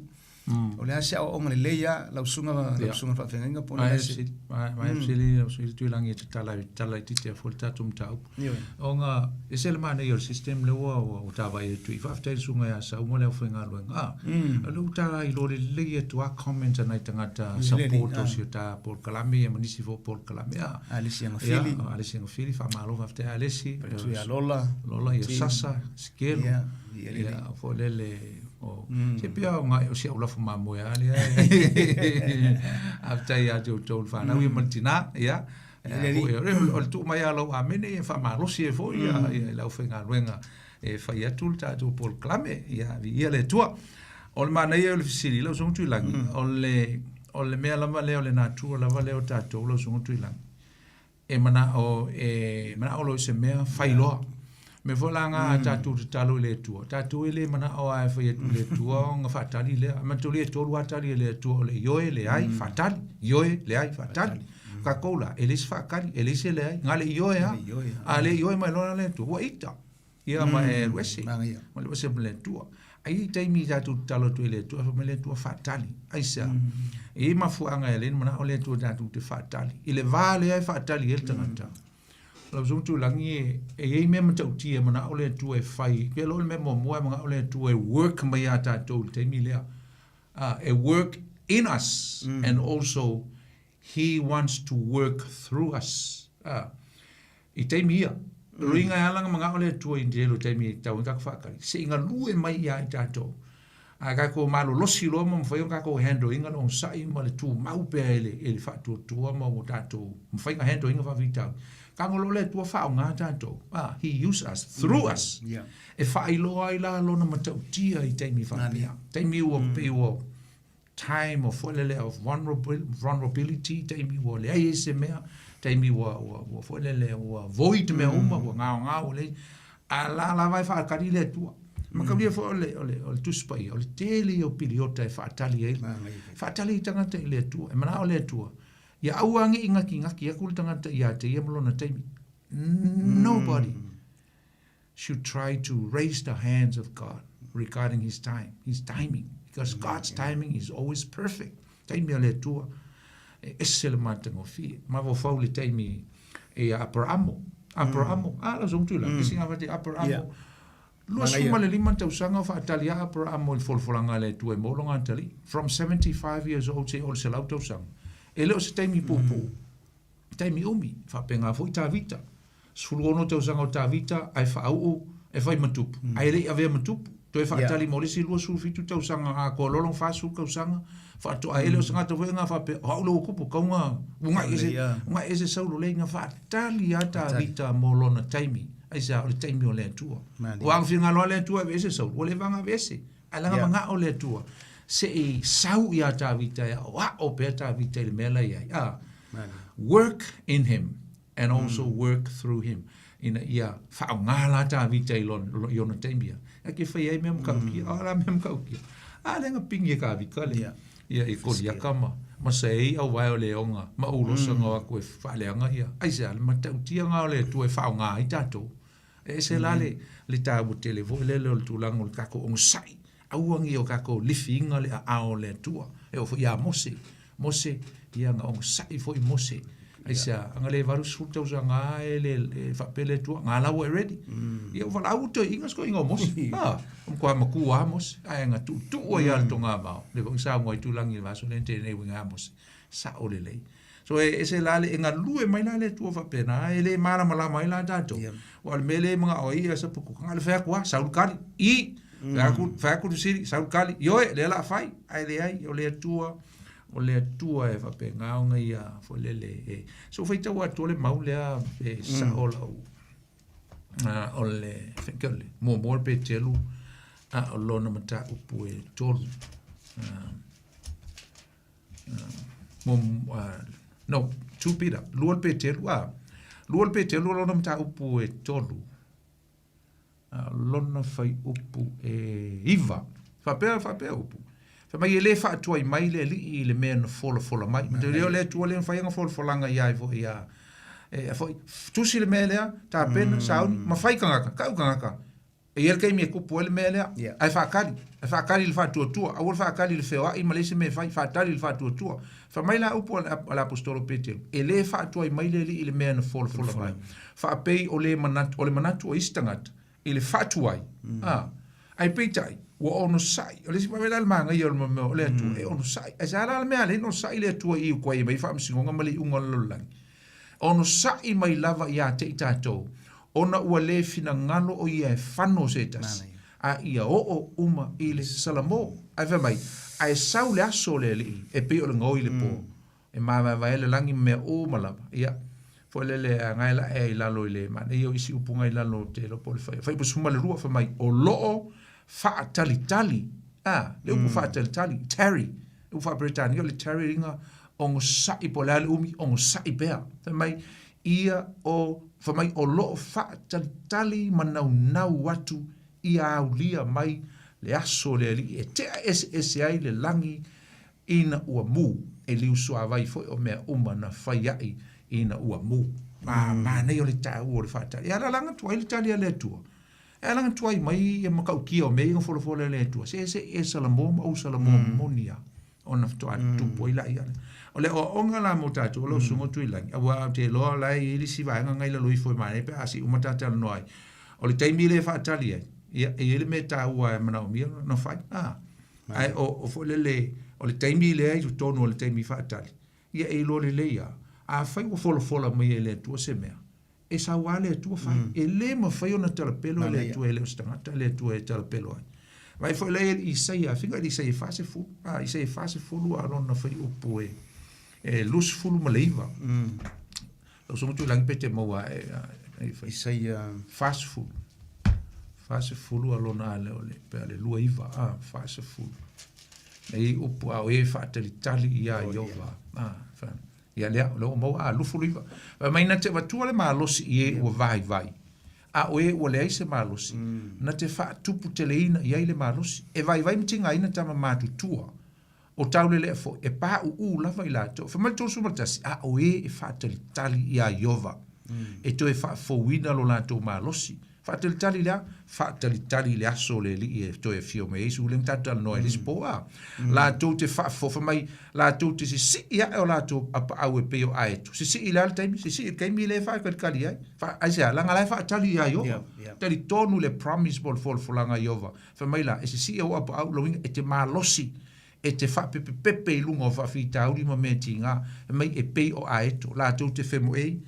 O le a se aoaoga lelei lava lau susuga lau susuga faafeagaiga po o le a se. Mai fesili lau susuga Tuilagi e tatala tatala itiiti ai foi le tatou mataupu. Ona e ese le manaia o le system lea ua ua ta vaai atu i faafetai i le susuga ia Sau ma le aufaigaluega. A, o lea ua ta iloa lelei atu lava comments a nai tagata support o si o ta polokalame ia ma nisi foi o polokalame. A, Alesi Agafili. Ia, Alesi Agafili, faamalo faafetai Alesi. Faletua Lola. Lola ia Sasa, Sikelu. Ia, ia foi lele O, se pia o ngai o si au lafu mamoe a lea. Faafetai ia te outou le fanau ia ma le tina, ia. O le tuu mai a lau amene ia faamalosi ai foi ia le aufaigaluega e fai atu le tatou polokalame, ia viia le Atua. O le manaia o le fesili, lau Susuga Tuilagi, o le mea lava lea o le natura lava lea o tatou lau Susuga Tuilagi. E manao e manao loa i se mea, fai loa. Mea foi la na tatou tatalo i le Atua, tatou e le manao lava e fai atu i le Atua ona faatali lea. Mataulia e tolu lava tali a le Atua, o le ioe, leai, faatali, ioe, leai, faatali. O tatou la, e leai se faatali, e leai se leai, na o le ioe lava. A le ioe mai loa la le Atua, ua ita. Ia ma e alu ese, ma alu ese ma le Atua. Ae i ai taimi i tatou tatalo atu ai i le Atua, fai mai le Atua faatali. Aisea? E i ai mafuaaga e ala ai ona manao le Atua tatou te faatali. I le va lea e faatali ai le tagata, lau Susuga Tuilagi, e i ai mea matautia e manao le Atua e fai. Pe loa le mea muamua e manao le Atua e work mai ia tatou i le taimi lea. E work in us and also He wants to work through us. I taimi ia, luiga e ala na manao le Atua i tele o taimi e tatau ai ona tatou faatali, se i galue mai ia i tatou. A tatou malolosi loa ma mafai ona tatou handle ina le onosai ma le tumau pea i le, i le faatuatua ma ua tatou mafai ona handle ina faafitauli, tago loa le Atua faaaoga tatou. He use us, through us, e faailoa ai la lona matautia i taimi faapea. Taimi ua pei ua time of foi lele of vulnerability, taimi ua leai ai se mea, taimi ua, ua, ua foi lele ua void mea uma, ua gaogao, ua leai, a la lava e faatali le Atua. Mataulia foi o le, o le, o le Tusi Paia, o le tele ia o piliota e faatali ai, faatali ai tagata i le Atua, e manao le Atua, ia aua ne i gatigati atu le tagata ia te ia ma lona taimi. Nobody. Should try to raise the hands of God regarding his time, his timing, because God's timing is always perfect. Taimi a le Atua, e ese le matagofie. Mafaufau le taimi e ia Aperamo. Aperamo, a lau susuga Tuilagi, mm. singa fati Aperamo. Yeah. 25 tausaga o faatali a Aperamo i le folafolaga a le Atua e maua lona atalii. From 75 years old seia oo i le 100 tausaga. E le o se taimi puupuu. Taimi umi, faapena foi Tavita. 16 tausaga o Tavita ae faauu e fai ma tupu, ae le i avea ma tupu. Toe faatali mo le isi 27 tausaga atoa loa lona 40 tausaga, faatoa e le o se tagata foi lena faapea, o au lea ua tupu, tau na ugai ese, ugai ese Saulo lea na faatali lava Tavita mo lona taimi. Aisea? O le taimi o le Atua. Ua agafigalo lava le Atua e aveese Saulo, ua leva ona aveese. Ae leaga manao le Atua se i sau iā Tavita e aʻoaʻo pea Tavita i le mea la e i ai. A, work in him and also work through him ina ia faaaoga la Tavita i lona, i ona taimi ia. E ke fai ai mea matautia, o la mea matautia. A lea na pingi e Tavita le, ia i Koliata ma, ma saei auvae o le ona, ma ulosa na o atu e faaleaga ia. Aisea, le matautia na o le Atua e faaaoga ai tatou. E ese la le, le taua tele foi lele o le tulaga o le tatou onosai, aua ne i o tatou lifiina le aao o le Atua. E oo foi ia Mose, Mose, ia na onosai foi Mose. Aisea, ana le 80 tausaga lava e le, e faapea le Atua, na la ua e ready. Ia ua valaau toeaiina si toeaina o Mose. A, ua matua matua lava Mose, ae na tuutuu ai lava i le togavao. Lea foi na saunoa ai Tūlagi i le vaiaso lea na tea nei e uiga ia Mose. Sao lelei. So e ese la le, e galue mai la le Atua faapena, e le malamalama ai la tatou. Aua o le mea lea e manao ai ia Sapuku, na o le fai atu lava, sau le tali, i, fai atu, fai atu le fesili, sau le tali, ioe, lea o le a fai. Ae leai, o le Atua, o le Atua e faapena ona ia foi lele e. So faitau atoa le mau lea e sao lau. O le think o le muamua o le Peteru, a o lona mataupu e 3. No, 2 Peter, 2 Peteru, 2 Peteru o lona mataupu e 3. Lona fuaiupu e 9. Faapea, faapea upu. Fai mai e le faatuai mai le Alii i le mea na folafola mai. Manatua lea o le Atua lea na fai ana folafolaga ia ai foi ia e foi tusi le mea lea, tapena, sauni, ma fai tagata, kau tagata. E i ai le taimi e tupu ai le mea lea, ae faatali, ae faatali i le faatuatua, aua le faatali i le feoai ma leai se mea e fai, faatali i le faatuatua. Fai mai la upu a le Aposetolo Peteru, e le faatuai mai le Alii i le mea na folafola mai, faapei o le manatu, o le manatu o isi tagata i le faatuai, a, ae peitai, ua onosai. O le isi mea la le manaia o le mea o le Atua, e onosai. Ae sa la le mea a le onosai le Atua i ukuai mai faamasinoga ma le iuga o le lalolagi. Onosai mai lava ia te i tatou, ona ua le finagalo o ia e fano se tasi, a ia oo uma i le salamo. Ae fai mai, ae sau le aso o le Alii, e pei o le gaoi i le po, e mavaevae ai le lagi ma mea uma lava. Ia, foi lele a gae la e i lalo i le manaia o isi upu ngai lalo o te iloa po o le fai. Fai 12, fai mai, o loo faatalitali, a, le upu faatalitali, tarry, le upu faa-Peretania o le tarry liga ogosa'i po o le a le umi, ogosa'i pea. Fai mai, ia o, fai mai, o lo o faatalitali ma naunau atu ia aulia mai le aso o le Alii e tea eseese ai le lagi ina ua mu, e liusuavai foi o mea uma na fai a'i ina ua mu. Ma, manaia o le taua o le faatali. E ala laga atu ai le tali a le Atua. E ala atu ai mai ia matautia o mea ia na folafola e le Atua. Se se i e salamo ma ou salamo moni a ona faatoa tutupu ai laia lea. O le aoaoga la mo tatou o lau susuga o Tuilagi, aua ou te iloa o la e i ai le isi vaega na i lalo ifo e manaia pe a se i uma ta talanoa ai. O le taimi lea e faatali ai, ia, e i ai le mea taua e manaomia ona fai. A, ae o, o foi lele, o le taimi lea i totonu o le taimi faatali, ia e iloa lelei lava, afai ua folafola mai e le Atua se mea, e sau lava le Atua fai. E le mafai ona talapelo e le Atua e le o se tagata le Atua e talapelo ai. Vaai foi la i Isaia, afiga i Isaia 40, a Isaia 40 a lona fuaiupu e e 29. Lau susuga Tuilagi pe te maua e e fai. Isaia 40. 40 a lona ale o le pe ale 29 a 40. Nei upu a o e faatalitali ia Iova. A fa Ia lea, o lea ua maua, a, 29. Fai mai na te avatua le malosi i e ua vaivai, a o e ua leai se malosi, na te faatuputeleina i ai le malosi. E vaivai ma tigaina tama matutua, o taulelea foi, e pauu lava i latou. Fai mai le 31, a o e e faatalitali iā Ieova, e toe faafouina lo latou malosi. Faatalitali i le a? Faatalitali i le aso o le Alii e toe afio mai ai Iesu lea na tatou talanoa ai i le isi po a. Latou te faafofoga mai, latou te sisii ae o latou apaau e pei o aeto. Sisii i le a le taimi? Sisii i le taimi lea e faatalitali ai. Fa, aisea? Leaga la e faatali ia Ieova. Talitonu le promise po o le folafolaga a Ieova. Fai mai la, e sisii ou apaau, lona uiga e te malosi, e te faapepepepe i luga o faafitauli ma mea tiga. Fai mai e pei o aeto, latou te femoei,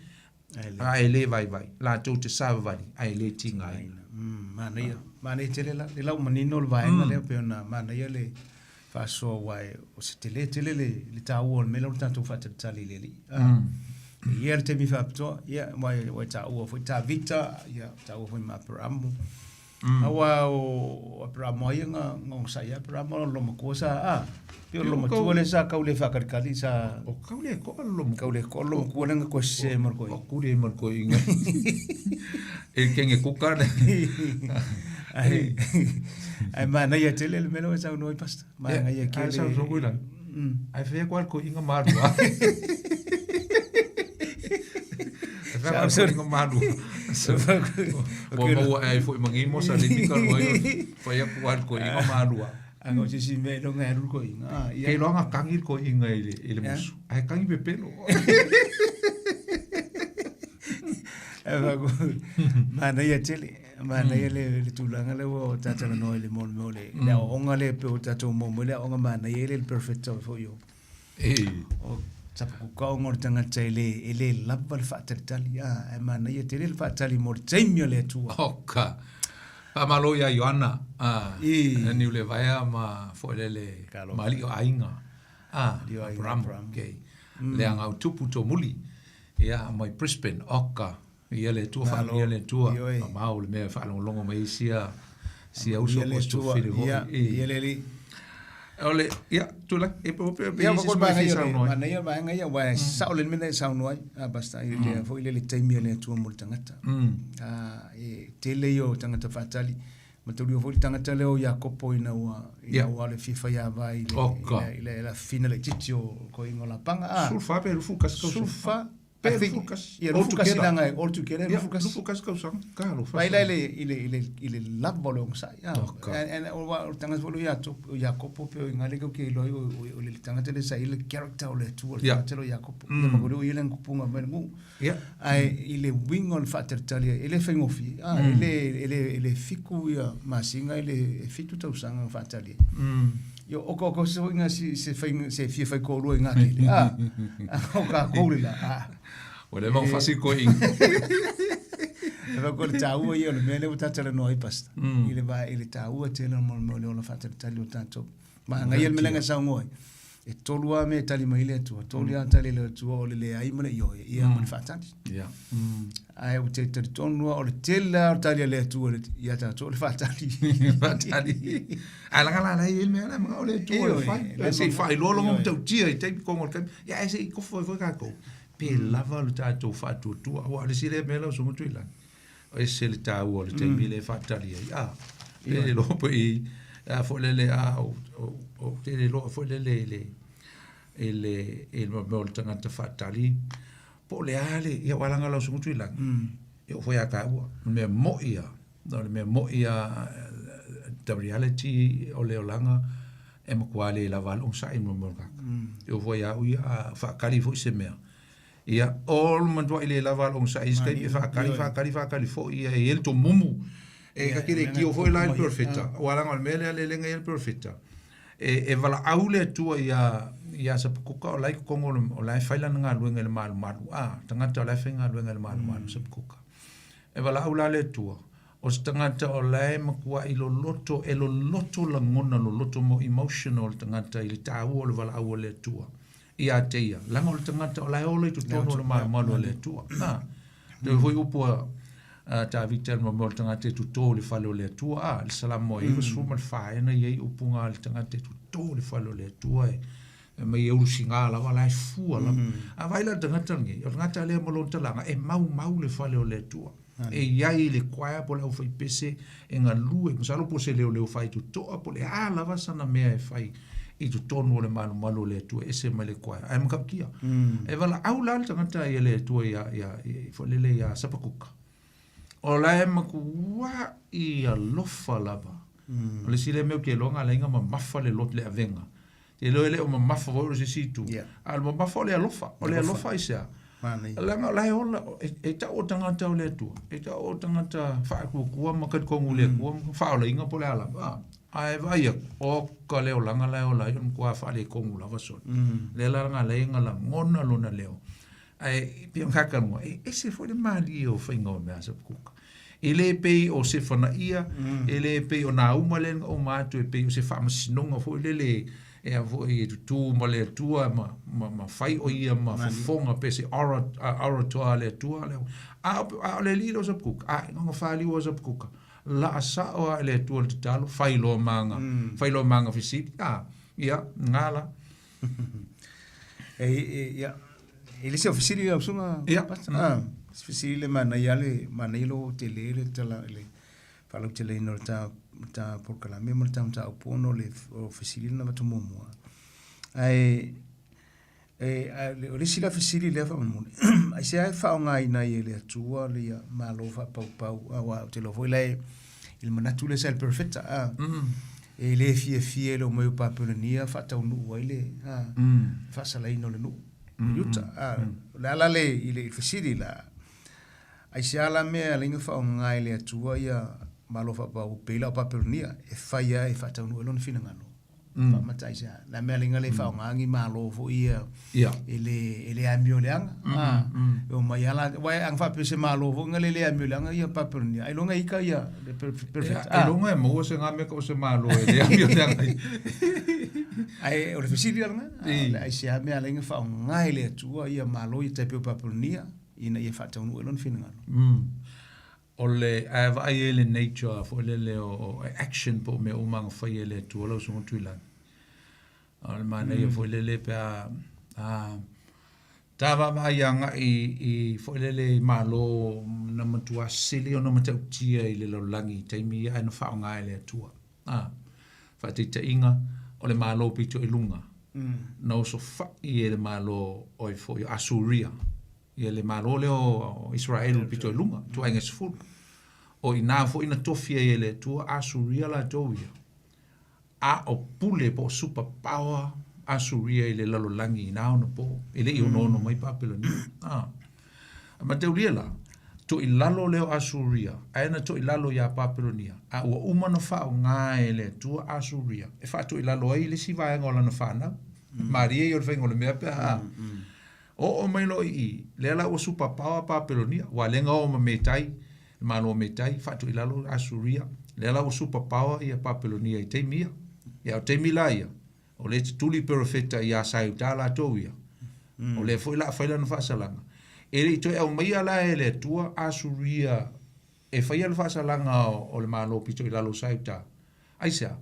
A e le vaivai, latou te savavali, a e le tigaina. Manaia, manaia tele la, le lau manino o le vaega lea pei ona manaia le faasoa aua o se tele tele le, le taua o le mea lea o le tatou faatalitali i le Alii. E i ai le taimi faapitoa, ia, ua e taua foi Tavita, ia, taua foi ma Aperaamo. Aua o Aperamo ai nga nga onosai ia Aperamo o lona matua sa a pei o lona matua lea sa kau le faakalikali sa O kau le koa lona matua. Kau le koa lona matua lea nga koe sese ma le koe. O kuri ma le koe inga. E kenge kuka ne. Ai ai manaia tele le mea lea ua e saunoa ai Pastor. Manaia kele. Ai saunoa koe la. Ai fea koa le koe inga malua. Ai fea koa le koe inga malua. Ua maua ai foi mangimo sa le tika lua i fai aku a le koe inga malua. Anga o sisi mea iloga e alu le koe inga. Ke iloa nga kangi le koe inga i le musu. Ae kangi pepelo. Manaia tele. Manaia le le tulaga lea ua ta talanoa i le mo le mea o le le aoaoga lea pei o tatou maua mai le aoaoga manaia e le perfect foi o o tapakukaoga o le tagata e le e le lava le faatalitali a ae manaia tele le faatali mo le taimi o le Atua. Oka. Faamalo iā Ioana a Niulevaea ma foi lele ma alii o aiga a Aperamo. Okay. Leaga o tupu tomuli ia mai Brisbane. Oka. Ia le Atua, faamanuia le Atua. Mamao le mea e faalogologo mai ai sia sia uso po o se tuafili foi. Ia le alii. O le, ia, tulai, e pe pe pe isi se mea e fia saunoa ai. Manaia vaega ia, aua e sao le mea na e saunoa ai, a Pastor, i le foi lele taimi a le Atua mo le tagata. E tele ia o tagata faatali, mataulia foi le tagata lea o Iakopo ina ua ina ua le fia faiava i le i le la fafina laitiiti o koiga o Lapaga. 14 pe 21 tausaga. 14 Pe 21. Ia, 21 leaga e all together, 21. 21 tausaga. Talofa. Vaai la i le, i le, i le, i le lava o le onosai. Ah. Oh, ka. And, o, o le tagata foi lea o Iakopo pe o i ngale kau ke iloa ai, o, o, o le tagata lea sa i le character o le Atua, le tagata lea o Iakopo. Ia ma o ia le kupunga mai le nuu. Ae i le uiga o le faatalitali ai, e le faigofie. Ah, e le, e le, e le fiku ia masina, e le e fitu tausaga na faatali ai. Ia, o ka, o ka se hoʻiga si, se fai, se fia fai toalua i ngā kele. Ah, o kākou le la. Ah. Ua leva ona fasi koe i. E whai ko le tāua ia o le mea lea ua tātou ai, Pastor. I le vā, i le tāua tele o le mea o le ola whātalitali o tātou. Mahangaia le mea lea saunoa ai. E tolu lava mea e tali mai ai le Atua. Tolu lava tali a le Atua o le leai ma le ioe, ia ma le faatali. Ia. Ae ou te talitonu lava o le tele lava o tali a le Atua ia tatou o le faatali. Faatali. Ae laga la la i ai le mea lea, manao le Atua e fai. Ae se i faailoa lona matautia i taimi tonu o le taimi. Ia ae se i kofo ai foi tatou. Pe lava lo tatou faatuatua. Aua o le isi lea mea lau Susuga Tuilagi, ese le taua o le taimi lea e faatali ai. A, pe le iloa pe i, a foi lele, a, o, o, o, te le iloa foi lele i le, i le, i le mea o le tagata faatali, po o le a le, ia aua leaga lau Susuga Tuilagi, e oo foi ia taua, o le mea moi lava, o le mea moi lava, the reality o le olaga, e matua le lava lava le onosai mo le mea o le tagata. E oo foi ia au ia, a faatali foi se mea, Ia, o le matuai le lava le onosai i isi taimi e faatali, faatali, faatali foi, ia, e i ai le tomumu. E ta te le tio foi la i le perofeta, aua leaga o le mea lea le lenga i ai le perofeta, e, e valaau le Atua ia, ia Sapakuka o la e i totonu o le, o la e fai lana galuega i le malumalu, a, tagata o la e faigaluega i le malumalu, Sapakuka. E valaau la le Atua, o se tagata o la e matuai loloto, e loloto lagona, loloto mo emotional le tagata i le taua o le valaau a le Atua. Ia te ia, leaga o le tagata o la e ola i totonu o le malumalu a le Atua. A, toe foi upu a, a Tavita i le mea o le tagata e toto i le fale o le Atua. A, le Salamo e 94 ea na i ai upu na le tagata e toto i le fale o le Atua e, e mai e ulusiga lava la e fua lava. A vaai la le tagata lenei, o le tagata lea ma lona talaga e maumau le fale o le Atua. E i ai le choir po o le aufaipese e galue, masalo po o se leoleo faitotoa po o le a lava sana mea e fai i totonu o le malumalu o le Atua e ese mai le choir. Ae matautia. E valaau la le tagata ia le Atua ia, ia, ia, foi lele ia Sapakuka. O la e matuai alofa lava. O le isi lea mea ou te iloa na ala ai ona mamafa le loto le avega. Te iloa e le o mamafa foi o se isi itu. A o le mamafa o le alofa. O le alofa aisea? Leaga o la e ola, e tau o tagata o le Atua, e tau o tagata faatuatua ma talitonu i le Atua ma faaolaina po o le a lava. Ae vaai atu, oka le olaga la e ola ai, o le matua faaletonu lava sole. Lea la na ala ai ona lagona lona leo. Ae pei ona talanoa, e ese foi le malie o faiga o mea a Sapakuka. E le pei o Sefanaia, e le pei o Nauma lea na uma atu, e pei o se faamasinoga foi lele e a foi e tutū ma le Atua ma, ma, ma fai o ia ma fofoga pe se orator a le Atua. A, a o le alii lea o Sapakuka, a, na ona faliu o Sapakuka, laa sao lava i le Atua le tatalo, fai loa ma ana, fai loa ma ana fesili, a, ia, na la. E, e, ia, e le se o fesili lau susuga. Ia. Ah, se fesili le manaia le manaia lo tele le tala le faalauteleina o le ta ta polokalame ma le ta mataupu ona o le o fesili na avatu muamua. Ae e a, o le isi la fesili lea faamolemole, aisea e faaaogaina ai e le Atua le ia Malo faapaupau aua ou te iloa foi la e i le manatu lea sa i le Perofeta, a, e le fiafia i le omai o Papelania faataunuu ai le a, faasalaina o le nuu i uta. A, o le a la le i le fesili la, aisea la mea e ala ai ona faaaoga e le Atua ia Malo faapau pei la o Papelania e fai ai e faataunuu ai lona finagalo? Faamata aisea. Le a mea le le faaaoga ni malo foi ia e le e le amioleaga. E omai lava la, aua ana faapea se malo foi na le le amioleaga ia Papelania, ailoga e ika ia le perfect. Ailoga e maua se ga mea o se malo e le amioleaga ai. Ae o le fesili la lena, aisea mea e ala ai ona faaaoga e le Atua ia malo ia tai pei o Papelania. ina ia faataunuu ai lona finagalo. O le, ae vaai ai le nature foi lele o, o action po o mea uma na fai e le Atua lau Susuga Tuilagi. O le manaia foi lele pe a, a ta vaavaai agai i foi lele i Malo na matua sili ona matautia i le lalolagi i taimi ia ae na faaaoga e le Atua. A, faataitaiga, o le Malo pito i luga, na osofai e le Malo oi foi o Asuria, ia le Malo lea o Isaraelu i le pito i luga, ituaiga e 10. O i ina foi na tofi ai e le Atua Asuria latou ia, a o pule po o super power Asuria i le lalolagi i na ona po, e le i onoono mai Papelonia. A. A mataulia la, toilalo lea o Asuria, ae na toilalo iā Papelonia, a ua uma ona faaaoga e le Atua Asuria e faatoilalo ai le isi vaega o lana fanau. Malie ia o le faiga o le mea pe a oo mai loa i i, lea la ua super power Papelonia, ua lea na o ma Metai, le Malo o Metai, faatoilalo Asuria, lea la ua super power ia Papelonia i taimi ia. Ia o taimi la ia, o lea e tutuli perofeta iā Saiuta latou ia, o lea foi o le a fai lana faasalaga. E le i toe aumaia la e le Atua Asuria e faia le faasalaga o le Malo pito i lalo o Saiuta. Aisea?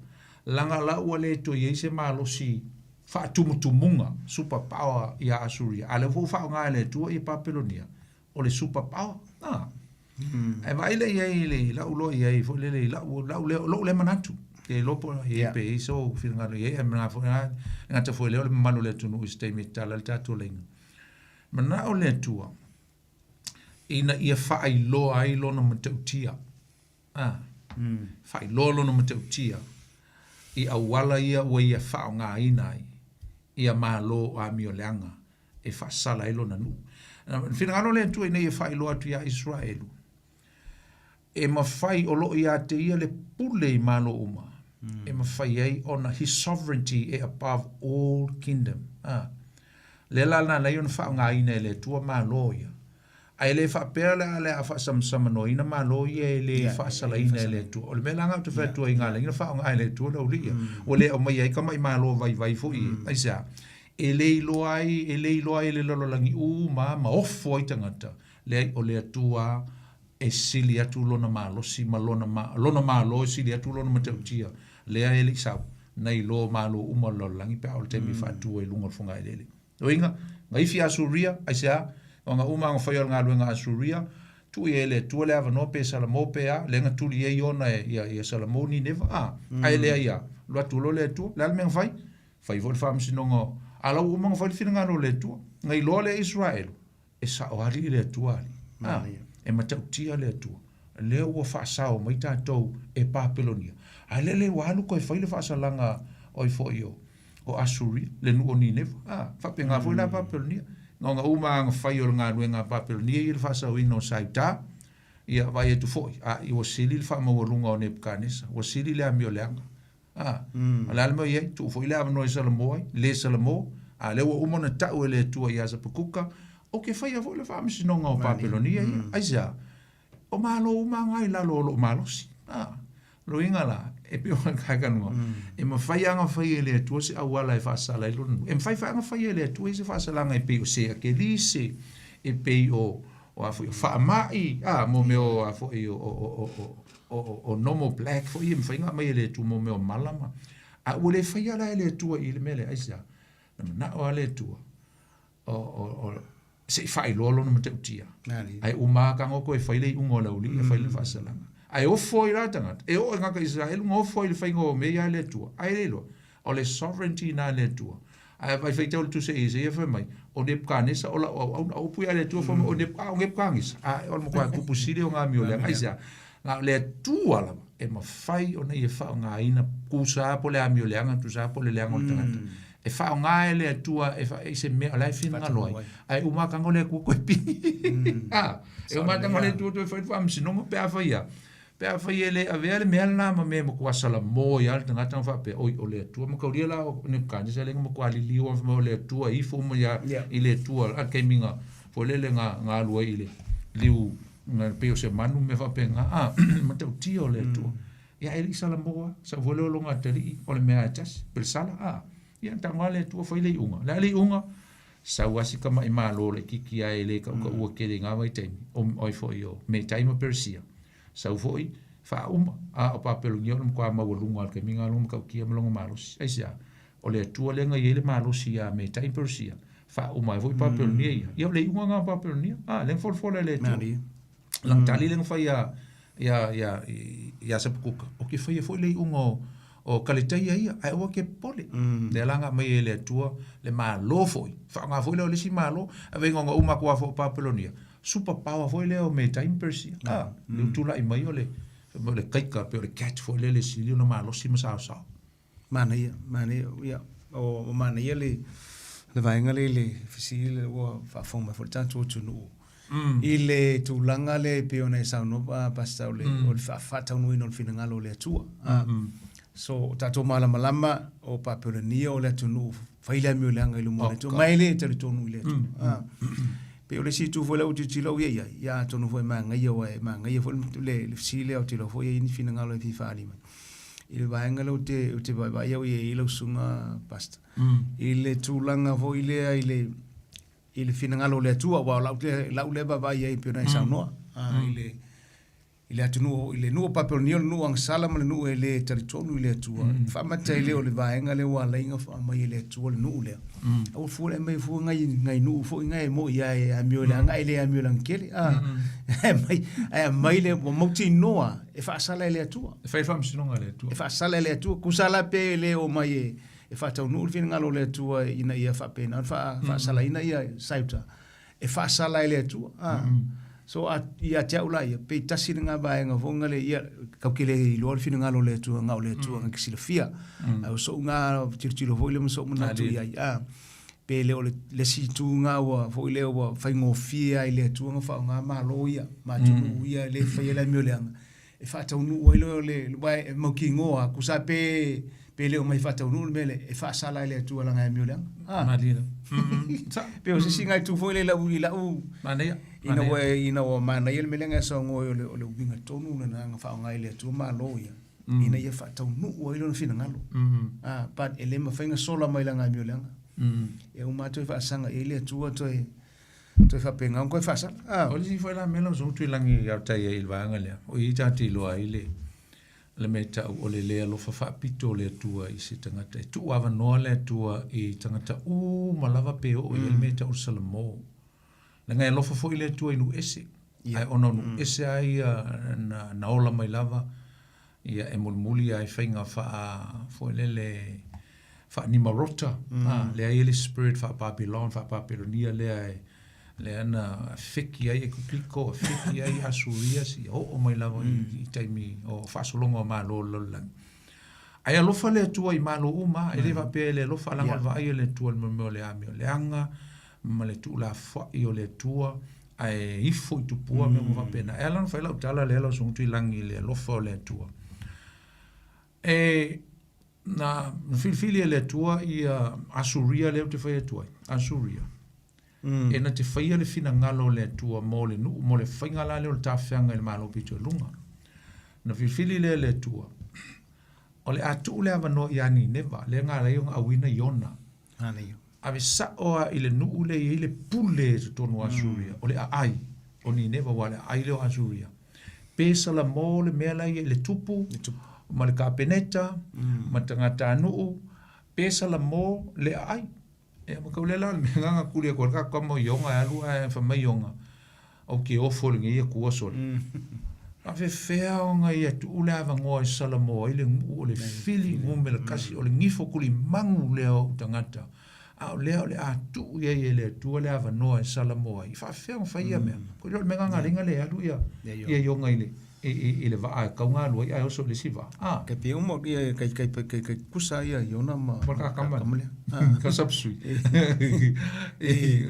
Leaga la ua le toe i ai se malosi faatumutumuga, super power, iā Asuria, a o lea foi ua faaaoga e le Atua ia Papelonia, o le super power. A. Ae vaai lea i ai i le lau loa i ai foi lele i lau lau lea lou lea manatu. Ke iloa po o i ai pe i ai sou finagalo i ai, ae na foi na gata foi lea o le mamalu o le atunuu i se taimi e tatala ai le tatou laina. Manao le Atua ina ia faailoa ai lona matautia. A. Faailoa lona matautia i auala ia ua ia faaaogaina ai ia Malo o amioleaga e faasala ai lona nuu. Na finagalo le Atua ina ia faailoa atu iā Iseraelu, e mafai o lo o ia te ia le pule i Malo uma, e mafai ai ona His sovereignty e above all kingdom. A. Lea la na ala ai ona faaaogaina e le Atua Malo ia. Ae le faapea la o le a faasamsamanoaina Malo ia e le faasalaina e le Atua. O le mea la lena ou te fai atu ai, na ala ai ona faaaoga e le Atua le aualii ia. Ua le aumaia ai tamai Malo vaivai foi ia. Aisea? E le iloa ai, e le iloa ai e le lalolagi uma ma ofo ai tagata, leai, o le Atua e sili atu lona malosi ma lona, lona Malo e sili atu lona matautia, lea e le i sau, nai lo Malo uma o le lalolagi pe a oo i le taimi e faatu ai i luga o le fogaeleele. Uiga, gaifi Asuria, aisea? Ona uma ona faia o le galuega a Asuria, tuu i ai e le Atua le avanoa pe Salamo pe a, lea na tuli ai ona e ia, ia Salamo Nineva, a, ae leai a, alu atu loa le Atua, le a le mea na fai? Fai foi le faamasinoga o, a la ua uma ona fai le finagalo o le Atua. Na iloa lea e Iseraelu, E saoali le Atua alii. A, e matautia le Atua. Lea ua faasao mai tatou e Papelonia. A lele ua alu toe fai le faasalaga oi foi o, o Asuria, le nuu o Nineva. A, faapena foi la Papelonia. Na ona uma lava ona fai o le galuega a Papelonia ia le faasaoina o Saiuta, ia vaai atu foi, a, ua sili le faamaualuga o Nepukanesa, ua sili le amioleaga. A, o le a le mea o i ai? Tuu foi le avanoa i Salamo ai, le Salamo, a lea ua uma ona tau e le Atua ia Hapakuka, ou te faia foi le faamasinoga o Papelonia ia. Aisea? O Malo uma na i lalo o lou malosi. A, loiga la, e pei ona takalua, e mafai lava ona fai e le Atua se auala e faasala ai lona nuu. E mafai foi ona fai e le Atua se faasalaga e pei o seakelise, e pei o, o a foi, o faamai, a, mo mea o a foi, o, o, o, o, O normal black foi ia e mafai ona aumai e le Atua mo mea o mala ma. A ua le faia la e le Atua i le mea lea, aisea? Na manao lava le Atua o se i faailoa lona matautia. Ae uma lava tago toe fai le iuga o le aualii e fai le faasalaga. Ae ofo ai la tagata, e oo i tagata Isaraelu na ofo ai i le faiga o mea ia a le Atua. Ae le iloa, O le sovereignty na a le Atua. Ae vai faitau le Tusi a Isaia fai mai, o Nebukanesa o la'u auauna. O upu ia a le Atua fai mai, o Neb, a o Nebukanesa, a o le matua tupu sili o amioleaga. Aisea? Na o le Atua lava e mafai ona ia faaaogaina, tusa po o le amioleaga, tusa po o le leaga o le tagata. E faaaoga e le Atua e fa, i se mea o la e finagalo ai. Ae uma lava tago le Atua toe pili. A, e uma lava tago le Atua toe fai le faamasinoga pe afai a, Pe afai e le avea le mea lena ma mea e matua salamo ai lava le tagata ma faapea, Oi, o le Atua. Mataulia la o Nebukadnesa lea na matua liliu lava fai mai o le Atua e ifo uma ia i le Atua a le taimi na foi lele na na alu ai i le liu na pei o se manu mea faapena a matautia o le Atua. Ia e le i salamo lava, sau foi lea o lona atalii o le mea lava e tasi, Pelesala a. Ia tago lava le Atua fai le iuga. O le a le iuga? Sau lava si tama'i Malo laitiiti lava e le tautaua tele i na vaitaimi, o ai foi o Metai ma Peresia, sau foi faauma, a o Papelonia o le matua maualuga lava i le taimi lena lona matautia ma lona malosi. Aisea? O le Atua lea na i ai le malosi ia Metai ma Peresia, faauma ai foi Papelonia ia. Ia o le iuga lena o Papelonia, a, lea na folafola e le Atua. Lana tali lea na fai ia, ia, ia, ia Sapakuka, ou te faia foi le iuga o, o Kaletaia ia, ae aua e te popole. Mm. Lea la na aumai e le Atua le Malo foi, faaaoga foi lea o le isi Malo, ae veiga ona uma atu lava foi o Papelonia, super power foi lea o Metai ma Peresia. Mm. Ah, le utula'i mai o le, o le kaika pe o le cat foi lea le sili ona malosi ma saosao. Manaia, manaia, ia, o, o manaia le, le vaega lea i le fesili lea ua faafofoga mai foi le tatou atunuu. Mm. I le tulaga lea e pei ona e saunoa, Pastor, o le, mm. o le faataunuuina o le finagalo o le Atua. Mm -hmm. So, o tatou malamalama, o Papelonia o le atunuu fai le amio leaga i luma o le Atua. Ma e le talitonu i le Atua. Mm. Ah. Pei o le isi itu foi lea ua tilotilo au ia i ai, ia atonu foi e magaia, aua e magaia foi le, le fesili lea, ou te iloa foi e i ai ni finagalo e fia faaali mai. I le vaega lea ou te, ou te vaaivaai au i ai i lau susuga Pastor, mm. i le tulaga foi lea i le, i le finagalo o le Atua, aua o lau, lau lea vaavaai i ai pei ona e mm. saunoa, ah, mm. i le, i le atunuu, i le nuu o Papelonia, o le nuu agasala ma le nuu e le talitonu i le Atua. Mm. Faamata ai lea o le vaega lea ua ala ai ona aumai e le Atua le nuu lea. Mm. Aua fua le aumai fua ngai, ngai nuu foi ngai e moi a e amio i le aga e le amio i le agakele. Ah. Mm. Ae ae aumai le, ua mautinoa e faasala e le Atua. E fai le faamasinoga a le Atua. E faasala e le Atua. Tusa la pe le omai e, e faataunuu le finagalo o le Atua ina ia faapena ona faa, mm. faasalaina ia Saiuta. E faasala e le Atua. Ah. Mm. So, a, ia te au la ia, pei tasi lena vaega foi nga le, ia, kau ke le iloa le finagalo o le Atua, nga o le Atua, mm. nga ke silafia. Mm. Ai o so'u nga tilotilo foi lea ma so'u manatu i ai. Ah. Pe le o le, le isi itu nga ua foi lea ua faigofie ai le Atua nga faaaoga Malo ia, ma atunuu mm. ia le faia le amio leaga. E faataunuu ai loa le, aua e mautinoa, tusa pe, pe le omai faataunuu le mea lea, e faasala e le Atua leaga e amio leaga. Ah. Malie. Pe o se isi ngai itu foi lea i lau, i lau, Manaia. ina ua, ina ua manaia le mea lea na e saunoa ai o le, o le uiga tonu lena na faaaoga ai e le Atua Malo ia, mm. ina ia faataunuu ai lona finagalo. Mm. Ah, but e le mafai ona sola mai lana amio leaga. Mm. E uma toe faasaga i ai le Atua toe toe faapena ona toe faasala. Ah. O le isi foi la mea lau susuga Tuilagi i tai ai i le vaega lea, o i ta te iloa ai le le mea tau o le le alofa faapito o le Atua i se tagata. E tuu avanoa le Atua i tagata uma lava pe oo i ai le mea tau o le Salamo. Leaga e alofa foi le Atua i nuu ese. Ae ona o nuu ese lava ia na, na ola mai lava, ia e mulimuli lava i faiga faa, foi lele, faa-Nimarota, mm. a, lea e i ai le spirit faa-Babylon, faa-Papelonia lea e, lea na feki ai Ekupito, feki ai Asuria, seia oo mai lava mm. i, i taimi o faasologa o Malo o le lalolagi. Ae alofa le Atua i Malo uma, e le mm. faapea e le alofa, leaga o le vaai a le Atua i le mea o le amioleaga, ma le tuulafoai o le Atua, ae ifo i tupua mea uma faapena. E ala ona fai lau tala lea lau Susuga Tuilagi i le alofa o le Atua. E na filifili e le Atua ia Asuria lea ou te fai atu ai, Asuria. Mm. E na te faia le finagalo o le Atua mo le nuu, mo le faiga la lea o le tafeaga i le Malo pito i luga. Na filifili lea e le Atua, o le a tuu le avanoa ia Nineva, lea na ala ai ona auina Iona. Manaia. Ave sa'o a i le nu'u lea e i ai le pule i totonu o Asuria, o le aai o Nineva, aua o le aai lea o Asuria. Pe salamo le mea la e i ai le tupu, ma le Kapeneta, ma tagatanuu, pe salamo le aai. Ia ma kau lea la o le mea lena na tuli atu ai le tatou tama o Ioga e alu ae fai mai Ioga, Ou te ofo i lenei Atua sole. Faafefea ona ia tuu le avanoa e salamo ai le nuu o le fili numera tasi, o le gifo tulimanu lea o ou tagata, a o lea o le a tuu i ai e le Atua le avanoa e salamo ai. Faafefea ona fai ia mea? Ko le mea lena na ala ai ona le alu ia ia Iona i le i le vaa e tatau ona alu ai ae oso i le isi vaa. A. Kai pei uma ia kai kai kai kai kusa ia Iona ma ma ka kama lea. Ka sapsui.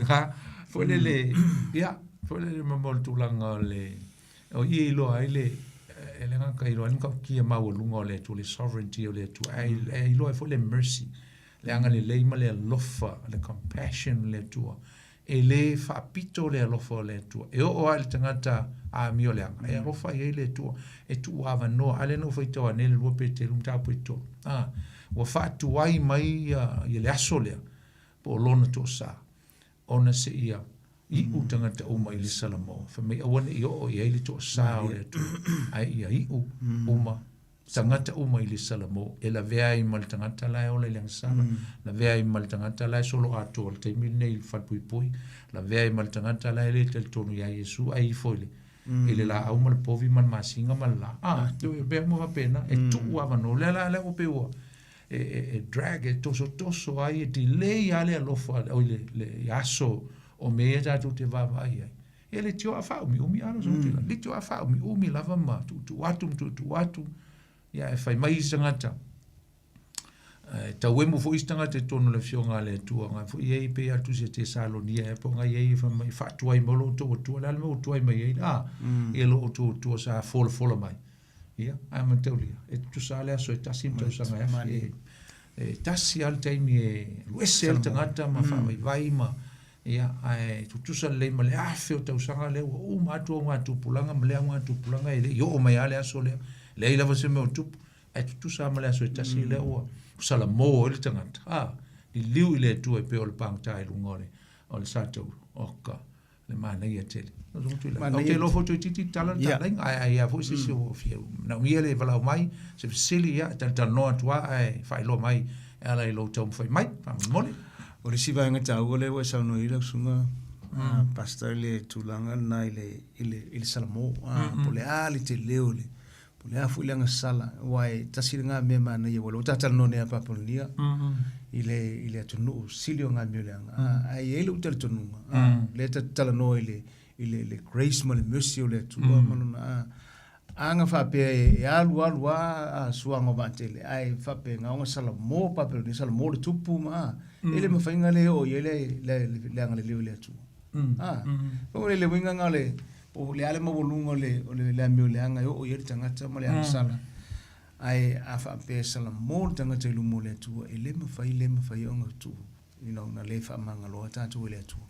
Ha foi lele ia foi lele ma mo le tulaga o le o ia iloa ai le e le gata iloa ai le matautia maualuga o le Atua, le sovereignty o le Atua, ae e iloa ai foi le mercy, le agalelei ma le alofa, le compassion o le Atua. E le faapito le alofa o le Atua. E oo lava i le tagata amioleaga, e alofa i ai le Atua, e tuu avanoa. A lea na ou faitau ane le 2 Peteru mataupu e 3. A, ua faatuai mai ia, ia le aso lea, po o lona toasa. ona seia iʻu tagata uma i le salamo, fai mai aua ne i oo i ai le toasā o le Atua, ae ia iʻu uma tagata uma i le salamo, e lavea ai ma le tagata la e ola i le agasala, lavea ai ma le tagata la e solo atoa i le taimi lenei i le falepuipui, lavea ai ma le tagata la e le talitonu iā Iesu ae ifo i le i le laau ma le povi ma le masina ma le lā. A, e mea uma faapena, e tuu avanoa. O lea la lea ua pei ua e, e, e drag, e tosotoso ai, e delay lava le alofa, oi le, le aso o mea ia tatou te vaavaai ai. E leitioa a faaumiumi a lau mm. Leitioa a faaumiumi lava ma tuutuu atu ma tuutuu atu. Ia e fai mai isi tagata. E tauemu foi isi tagata i totonu o le Afioga a le Atua, nga foi i ai pei a tusi a Tesalonia ea po o nga i ai fai mai faatuai mai lo outou Atua, le a le mea ua tuai mai ai, a, ia lo outou Atua sa folafola mai. Ia, ae mataulia, e tutusa lava le aso e tasi ma tausaga e afe. E, e tasi lava le taimi e alu ese ai le tagata ma faavaivai ma, ia, ae tutusa lelei ma le afe o tausaga lea ua uma atu augatupulaga ma lea augatupulaga e le i oo mai lava le aso lea. Leai lava se mea o tupu. Ae tutusa lava ma le aso e tasi lea ua salamo ai le tagata, a, liliu i le Atua e pei o le pagota i luga o le, o le satauro. Oka, le manaia tele. Ou te iloa foi toeitiiti tala le talaiga, ae ai lava foi se isi ua fia manaomia le valaau mai, se fesili, ia, e talatalanoa atu lava ae faailoa mai e ala i lou taumafai mai, faamolemole. O le isi vaega taua lea ua e saunoa i ai lau susuga Pastor i le tulaga lena i le, i le, i le salamo, po o le a le tele o le, Po o le a foi le agasala, aua e tasi lena mea manaia, aua o lea ua ta talanoa nei ia Papelonia i le, i le atunuu sili o ngā mea o le aga. Ae i ai lou talitonuga, lea ta te talanoa i le, i le, le grace ma le mercy o le Atua ma lona, a, aga faapea e, e alu alu lava a suaga o vaatele, ae faapea na ona salamo Papelonia, salamo le tupu ma, a, e le mafai ona le oo i ai le, le, le agalelei o le Atua. A, o le, le uiga lena o le, Po o le a le maualuga o le, o le, le amio leaga e oo i ai le tagata ma le agasala. Ae a faapea e salamo le tagata i luma o le Atua, e le mafai, le mafai ona tuu, you know, ona le faamagaloa tatou e le Atua.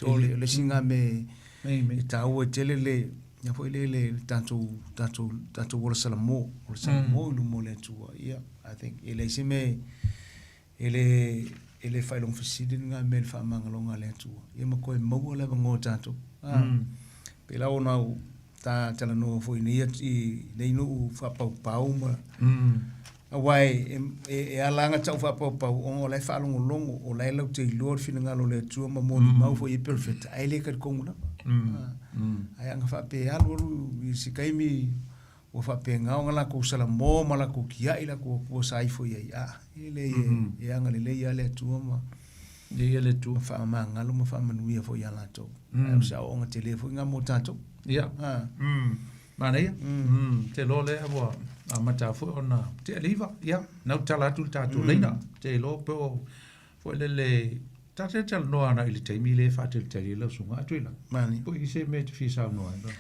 O le, o le isi lena mea e taua tele le, ia foi le, le tatou, tatou, tatou ola salamo, ola salamo i luma o le Atua. Ia, I think, e leai se mea E le, e le faailoga fesili lena mea i le faamagaloga a le Atua. Ia ma toe maua le avanoa o tatou. A, mm. Pei la ona ou ta talanoa foi nei, i nei nuu faapaupau ma... Mm. Aua e, e, e ala ana tau faapaupau ona o la e faalogologo, o la e latou te iloa le finagalo o le Atua ma molimau mm. foi e perofeta, ae le talitonu lava. Mm. A, mm. Ae ana faapea e alu alu i se taimi Ua faapena ona latou salamo ma latou tiai latou Atua sa ifo i ai, a, e leai, e agalelei lava le Atua ma Ia le Atua. Ma faamagalo ma faamanuia foi ia latou. Ae o se aoaoga tele foi lena mo tatou. Ia. Manaia. Te iloa lea ua amata foi ona tea le 9. Ia, na ou tala atu le tatou laina. Te iloa pe o foi lele ta te talanoa ana i le taimi le faatalitali ai lau susuga atu i la. Manaia. Po i se mea e te fia saunoa ai.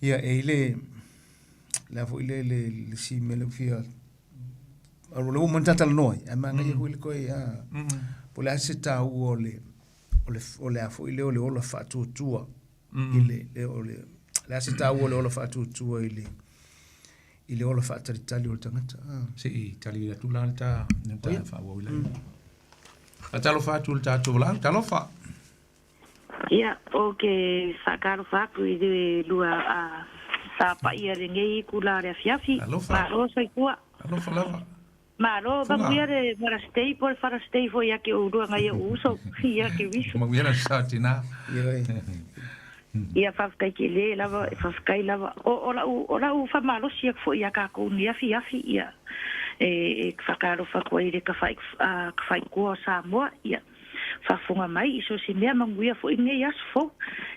Ia, e i le, le a foi le, le, le si mea lea ua fia, o lea ua uma ona ta talanoa ai, ae manaia foi le toe, a, po o le a se taua o le, o le, o le a foi lea o le ola faatuatua i le, le, o le, le a se taua o le ola faatuatua i le, i le ola faatalitali o le tagata. A. Se i tali atu la le ta, le ta faaauau i lai. Faatalofa atu i le tatou valaau. Talofa. Ia, ou te faatalofa atu i le lua a sa paia lenei itula o le afiafi. Alofa. Malo soifua. Alofa lava. Malo, Fuga. manuia le Mother's Day po o le Father's Day foi ia te oulua nai ou uso, ia te uiso. Manuia le sa tina. Ioe. Ia faafetai tele lava, faafetai lava. O, o lau, o lau faamalosi atu foi ia tatou i lenei afiafi, ia, e, e faatalofa atu ai i le tafa'i, a, tafaitoa o Samoa, ia. Faafofoga mai i so o se mea manuia foi lenei aso fou.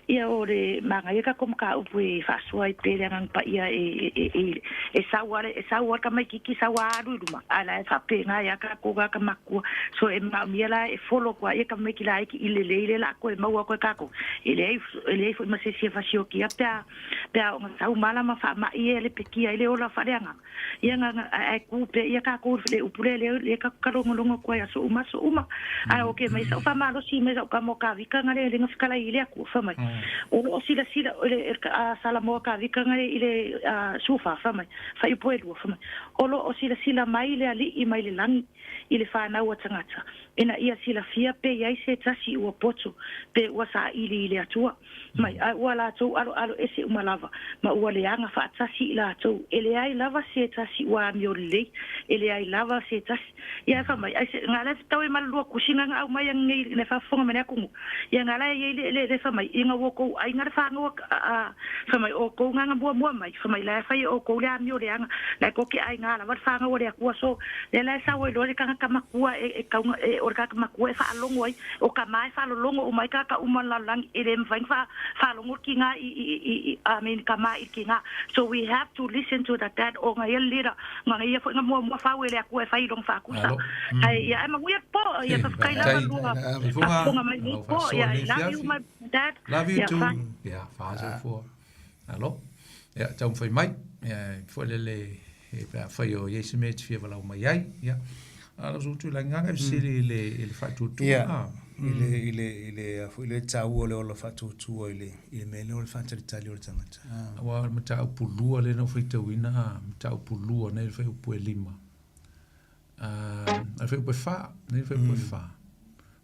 Ia o le manaia tatou mataupu e faasoa ai pea le Agaga Paia e e e sau a e sau a le tamaititi sau a alu i luma ae la e faapena ai a tatou tagata matutua. So e manaomia la e follow atu a ia tamaiti laiti i lelei lea la a toe maua atu e tatou. E leai e leai foi ma se isi e fasiokia pe a pe a oo ina sau malama faamai e lepetia ai le ola faaleagaga. Ia na, na, ae ku pea ia takou le upu lea, lea, lea tatou kalogologo atu ai aso uma, aso uma. Ae oke mai sa'u faamalosi mai sa'u tama o Kavika na le, le na fetalai i le Atua, fai mai, o loo silasila o le, a Salamoa Kavika na le i le a, suafa, fai mai, faaiupu e lua, fai mai, o loo silasila mai le Alii mai le lagi i le fanau a tagata. Ina ia silafia pe i ai se tasi ua poto, pe ua saili i le Atua mai, ae ua latou aloalo ese uma lava, ma ua leaga faatasi i latou, e leai lava se tasi ua amio lelei, e leai lava se tasi. Ia ae fai mai, ai se, nga la e tau e malulua kusi nga nga aumai ang nei le faafofoga mai le atunuu. Ia nga la e iai le, le, le fai mai, ina ua tou aiga le fanau a, a, fai mai, o tou nga nga muamua mai, fai mai, la e fai e outou le amio leaga, la e tou te aiga lava le fanau a le Atua. So, lea la e sau ai loa le tagata matua e, e tau, e, o le tagata matua e faalogo ai, o tama e faalologo uma ai tagata uma o le lalolagi, e le mafai ona faa, faalogo le tiga i, i, i, i, I mean, tama i le tiga. So we have to listen to the dad ona ia le leader, ona ia foi na muamua fau e le Atua e fai i lona faakusa. Malo. Ae, ia, ae manuia le po, ia faafetai lava lua faafofoga mai nei po, ia, I love you my dad. Love you Ia, too. fa. Ia, faasoifua. Malo. Ia, taumafai mai. Ia, foi lele e pe afai o i ai se mea e te fia valaau mai ai. Ia, a lau sutu i lagi gaga e fesili i le, i le faatuatua. Ia, i le, i le, i le, a foi le taua o le ola faatuatua i le, i le mea lea o le faatalitali o le tagata. Aua o le mataupu lua lea na ou faitauina, a, mataupu lua nei le fuaiupu e lima. A, o le fuaiupu e fa, nei le fuaiupu e fa.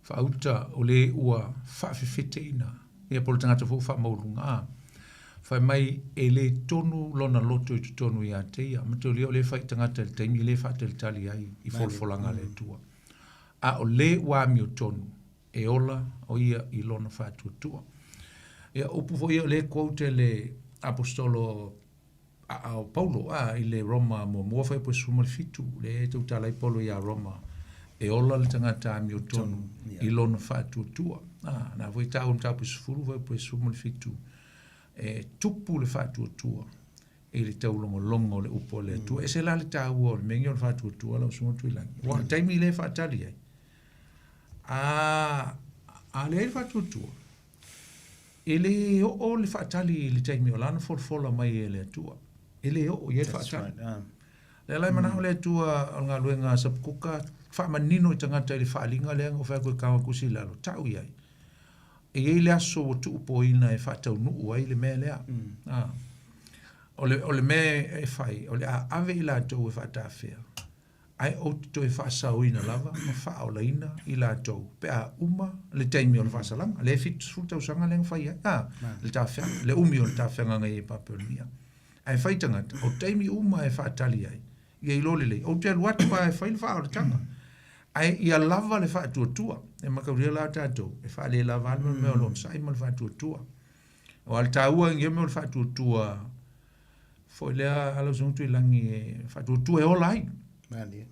Faauta o le ua faafefeteina, ia po o le tagata foi ua faamaualuga, a, fai mai e le tonu lona loto i totonu ia te ia. Mataulia o lea e fai i tagata i le taimi lea e faatalitali ai i folafolaga a le Atua. A o le ua amiotonu, e ola o ia i lona faatuatua. Ia, upu foi ia o lea e quote e le aposetolo a o Paulo a, i le Roma muamua fuaiupu e 17, lea e tautala ai Paulo iā Roma, e ola le tagata amiotonu i lona faatuatua. A, na foi taua i le mataupu e 10 fuaiupu e 17, e tupu le faatuatua i le taulogologo o le upu a le Atua. E ese la le taua o le mea lenei o le faatuatua lau Susuga Tuilagi. Aua o le taimi lea e faatali ai, a, a leai le faatuatua, E le oo le faatali i le taimi o la na folafola mai e le Atua. E le oo i ai le faatali. Right, Lea la e manao le Atua o le galuega a Sapukuka, faamanino i tagata i le faaaliga lea na ou fai atu e tau atu si lalo, tau i ai. E i ai le aso ua tuupoina e faataunuu ai le mea lea. Ah. O le, o le mea e fai, o le a ave i latou e faatafea, ae ou te toe faasaoina lava ma faaolaina i latou pe a uma le taimi o le faasalaga, lea e 70 tausaga lea na fai ai, a, le tafeaga, le umi o le tafeaga na i ai i Papelonia. Ae fai tagata, o taimi uma e faatali ai, ia iloa lelei, ou te alu atu lava e fai le faaolataga, ae ia lava le faatuatua. E mataulia la tatou, e faalelava lava le mea o le onosai ma le faatuatua. Aua o le taua ia mea o le faatuatua, foi lea a lau Susuga Tuilagi e faatuatua e ola ai. Malie.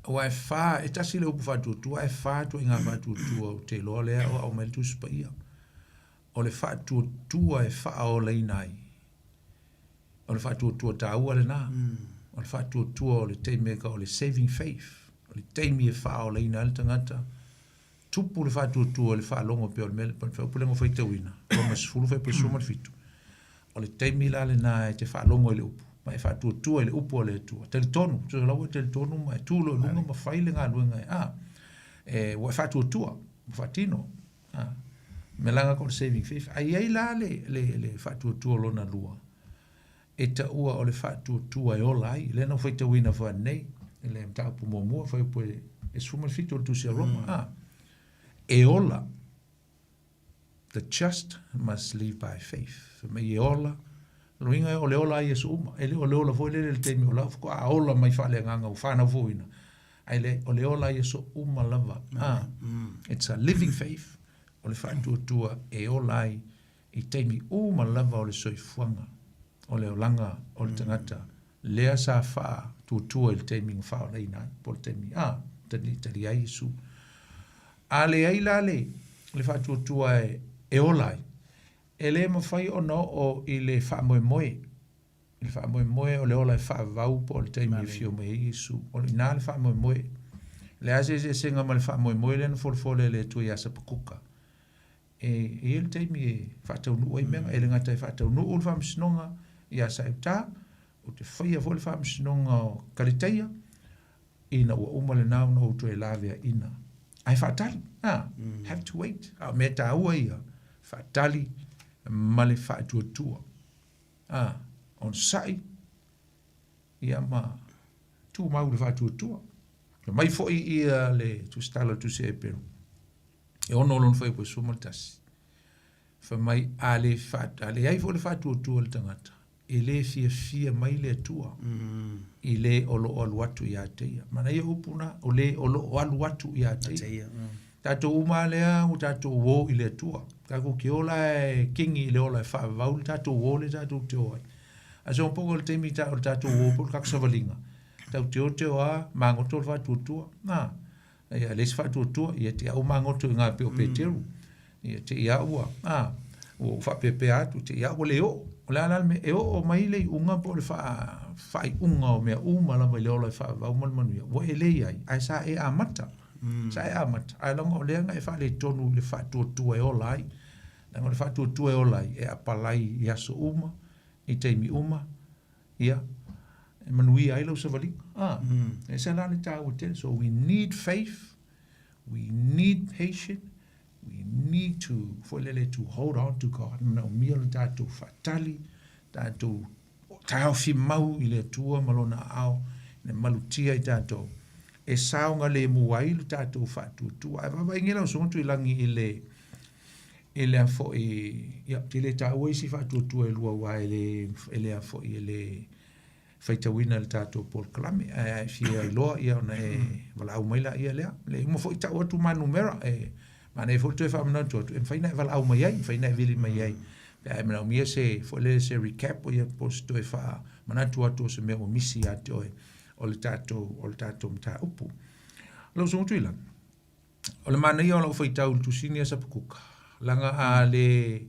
Aua e fa, e tasi le upu faatuatua, ae fa ituaiga faatuatua ou te iloa lea o aumai le Tusi Paia. O le faatuatua e faaolaina ai. O le faatuatua taua lena. O le faatuatua o le taimi e tau o le saving faith. O le taimi e faaolaina ai le tagata Tupu le faatuatua i le faalogo pei o le mea le fuaiupu lea na ou faitauina, Roma 10 fuaiupu 17. O le taimi la lena e te faalogo ai i le upu, ma e faatuatua i le upu a le Atua. Talitonu, tusa la ua e talitonu ma e tu loa i luga ma fai le galuega e, a, e, ua e faatuatua, ua faatino. A, mea la lena o le saving faith. Ae i ai la le, le, le faatuatua lona lua, e taua o le faatuatua e ola ai. Lea na ou faitauina foi ananei i le mataupu muamua, fuaiupu e 17 o le Tusi a Roma, a, e ola, the just must live by faith. Fai mai e ola, lona uiga o le ola a Iesu uma. E le o le ola foi lele i le taimi o lau faatoa ola mai faaleagaga ua fanau fouina, ae leai, o le ola a Iesu uma lava. A, it's a living faith, o le faatuatua e ola ai I taimi uma lava o le soifuaga, o le olaga o le tagata, lea sa faatuatua i le taimi na faaolaina ai, po o le taimi, a, tali, tali ai Iesu. A leai la le, le faatuatua e, e ola ai, e le mafai ona oo i le faamoemoe, i le faamoemoe o le ola e faavavau po o le taimi e afio mai ai Iesu. O i ina le faamoemoe. O le a se eseesega ma le faamoemoe lea na folafola e le Atua ia Sapakuka? E i ai le taimi e faataunuu ai mea, e le gata e faataunuu le faamasinoga ia Saeuta, ou te faia foi le faamasinoga o Kaletaia, ina ua uma lena ona ou toe laveaina. Ae faatali, a, have to wait. A o mea taua ia, faatali ma le faatuatua. A, onosai, ia ma tumau le faatuatua. Fai mai foi ia le Tusitala o le Tusi a Eperu, e 6 lona fuaiupu e 11, fai mai, a le a leai foi le faatuatua i le tagata, e le fiafia mai le Atua i le o lo o alu atu ia te ia. Manaia upu na, o le o lo o alu atu ia te ia. Tatou uma lea ua tatou o i le Atua. Tatou te ola e kingi i le ola e faavavau le tatou o le tatou te o ai. A se poko le taimi ta o le tatou o po o le tatou savaliga, tau te o te o a magoto le faatuatua. Na, ia le isi faatuatua, ia te au magoto i ngā peo Peteru. Ia te ia ua, a, ua faapepea atu, te ia ua le oo. O le a la le mea, e oo mai le iuga po o le faaiuga o mea uma lava i le ola e faavavau ma le manuia, ua e le i ai, ae sa e amata. Sa e amata, ae leaga o lea na e faaletonu i le faatuatua e ola ai. Leaga o le faatuatua e ola ai, e apalai i aso uma, i taimi uma, ia, e manuia ai lau savaliga. Ah, e se la le tāua tele. So we need faith, we need patience, we need to, foi lele, to hold on to God. Manaomia lo tātou faatali, tātou taofi mau i le Atua ma lona aao, ina malutia i tātou. E saoga le mu ai lo tātou faatuatua. Ae vaavaai lau susuga Tuilagi i le e le a foi, ia, te le tāua isi faatuatua e lua aua e le, e le a foi, e le faitauina le tātou polokalame. Ae a e fia iloa, ia, ona e valaau mai la ia lea. Le uma foi tau atu ma numera, e manaia foi le toe faamanatu atu, e mafai ona e valaau mai ai, mafai ona e vili mai ai. Pe a e manaomia se, foi lele se recap, ia, po o se toe faamanatu atu o se mea ua misi ia te oe o le tātou, o le tātou mataupu. Lau Susuga Tuilagi, o le manaia o lau faitau i le Tusini a Sapakuka, laga a le,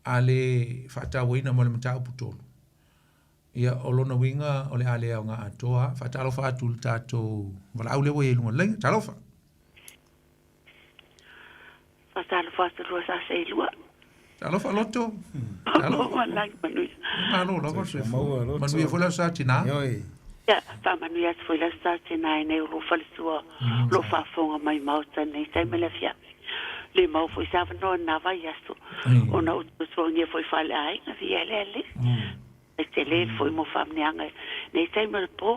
a le faatauaina mo le mataupu tolu, ia, o lona uiga o le a le aoga atoa. Faatalofa atu i le tatou valaau lea ua i ai i luga o le laina. Talofa! Faatalofa atu lua sa se lua. Talofa loto. Talofa. Malagi manuia. Malo lava le soifua. Manuia foi lau sa tina. Ioe. Ia, faamanuia atu foi lau sa tina i nei o lou falesua, o lo o faafofoga mai Maota nei taimi le afiafi. Le mau foi se avanoa i na vaiaso, ona ou tuatuagia foi faaleaiga, viia le Alii. E tele foi mo faamanuiaga i nei taimi o le po.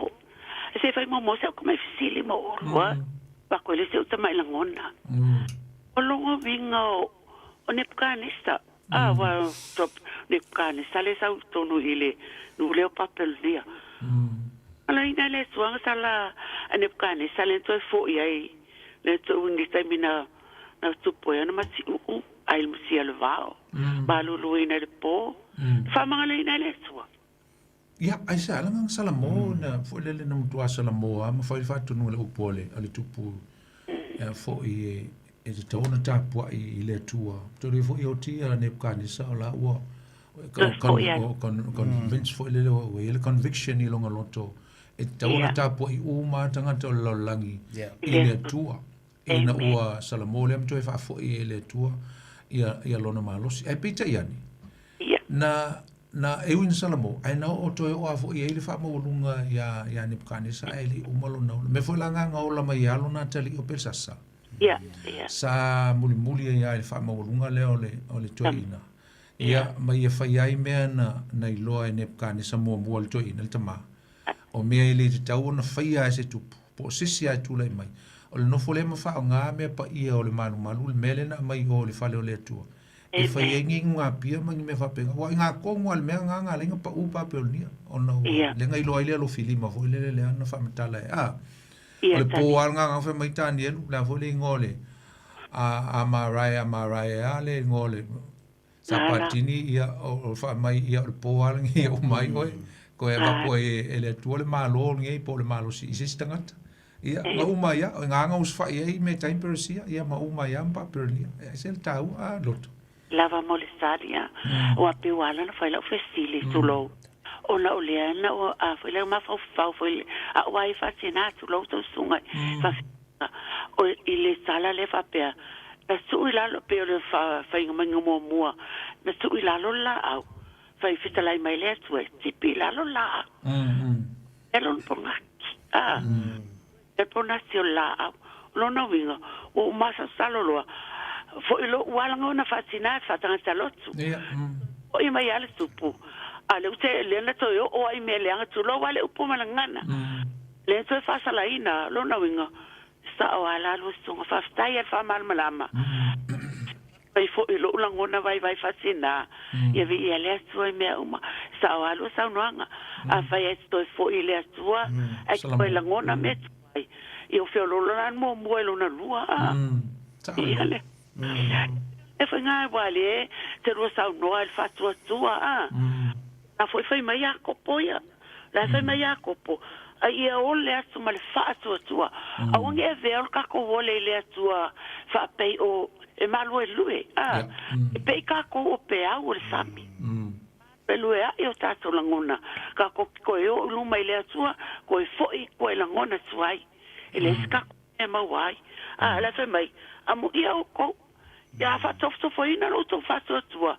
E se fai muamua se au mai fesili mo olua, pa koe le se uta mai lagona. O logo uiga o Nebukanesa, a ua to Nebukanesa le sau tonu i le nuu lea o Papelonia. Ala ina le Atua sa la a Nebukanesa le toe fo'i ai le toe uiga i taimi na na tupu ai ona mati'u'u ai le matia o le vao, maluluina i le po, faamagaloina e le Atua. Ia, ai se ala na Salamo na foi lele na matua Salamo a ma fai le faatonuga le upu a le tupu e foi e e te tatau ona tapuai i le Atua. Tolu foi o tia Nebukanesa o la ua convince foi lele ua i le conviction i longa loto e tatau ona tapuai uma tagata o le lalolagi i le Atua. Ina ua Salamo lea ma toe faafoi e le Atua ia ia lona malosi. Ae peitai ane, na na e ui ina Salamo, ae na oo toe oo lava foi i ai le faamaualuga iā iā Nebukanesa ae le i uma lona ola. Mea foi la agaga ola mai e alo na atalii o Belsasa. Sa mulimuli ai lava i le faamaualuga lea o le o le toeaina. Ia, ma ia fai ai mea na na iloa e Nebukanesa muamua le toeaina le tama. O mea e le tatau ona faia e se tupu, po o se isi lava e tulai mai, o le nofo lea ma faaaoga mea paia o le malumalu, le mea lea na aumai i o i le fale o le Atua, e fai ai ni inugapia ma ni mea faapena. Aua i ngā tonu lava le mea lena na ala ai ona pau Papelonia, ona ua lea na iloa ai le alofilima foi lele lea na faamatala ai, a, o le po lava lena na fai mai Tanielu, o le a foi le igoa o le a Amarae, Amarae a le igoa o le Sa Patini, ia, o faamai, ia, o le po lava lenei e uma ai oe, koe avatu ai e le Atua le Malo lenei po o le malosi i se isi tagata. Ia, na uma ai lava, o i ina na usufa'i ai me tai Peresia, ia ma uma ai lava ma Papelonia. E ese le taua, a loto. Lava mo le sali, a, ua pei ua ala ona fai lau fesili, tulou, ona o lea na ua, a foi lea mafaufau foi a ua ai faasina, tulou tou susuga, faafetai, o i le tala lea faapea, na tuu i lalo, pei o le faiga maiga muamua, na tuu i lalo le laau, fai fetalai mai le Atua, e tipi i lalo le laau. E lona ponati, a, e ponati o le laau. O lona uiga, ua ou masalosalo loa, foi lo'u alaga ona faatina e faatagata lotu. Foi mai lava le tupu, a o lea ua te, lea na toe oo ai i mea leaga, tulou lava le upu ma le gagana. Le toe faasalaina, lona uiga, sao a la lua susuga. Faafetai i le faamalamalama. Fai foi i lou lagona vaivai faasina, ia viia le Atua i mea uma. Sao a lua saunoaga. Afai e te toe foi i le Atua, ae te toe lagona mea tuai, ia ua feoloolo la le muamua i lona lua. Ia le. E faiga aua le te lua saunoa i le faatuatua, a. La foi fai mai Iakopo ia. La fai mai Iakopo, a ia ole atu ma le faatuatua. Aua ne i avea o le tatou ole i le Atua faapei o e maluelue, a. E pei tatou o peau o le sami. Maluelue ae o tatou lagona. Tatou te toe o i luma i le Atua, toe foi, toe lagona atu ai. E leai se tatou mea e maua ai. A la fai mai, amuia outou. Ia faatofotofoina lo outou faatuatua,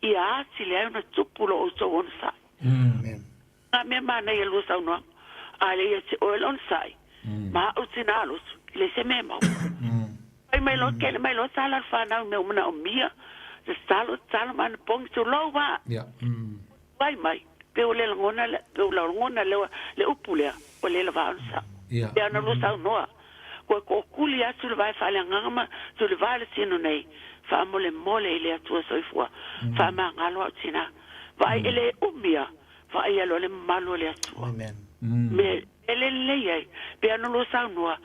ia atili ai ona tupu lo outou onosai. Ngā mea manaia lua saunoaga. A le ia te oe le onosai, ma au tina alotu, i le se mea mau. Fai mai loa, kele mai loa tala le whanau mea o manaomia, te tatalo, tatalo ma ana pongi tulou a. Vai mai, pe o le lagona le, pe o la lagona le, le upu lea, o le lava onosai. Pe ana lua saunoa, koe toʻatuli atu le vae faaleagaga ma tulevā le tino nei faamolemole i le Atua soifua faamagalo au tinā vaai e lē umi a vaai aloa le mamalu o le Atua mea e lelei ai pe ana lua saunoa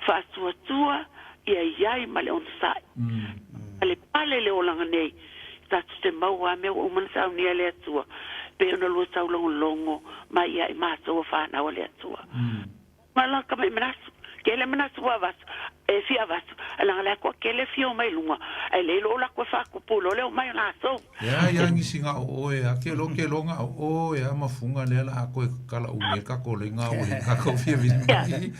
faatuatua ia iai ma le onosai ma le pale le olaga nei tatou te maua a mea ua uma ona saunia e le Atua pe ona lua taulogologo mai ia i matou o fanau a le Atua. Ma ka mai manatu. Kele manatu ua avatu, e fia avatu, ae leaga la e toatele fia o mai luga, ae le iloa o latou e faatupu loa le omai o latou. Ea ia ngisi nga o oe a ke lo ke lo nga o oe a mafunga lea la a koe kala umi e kako le nga o le kako fia vili mai.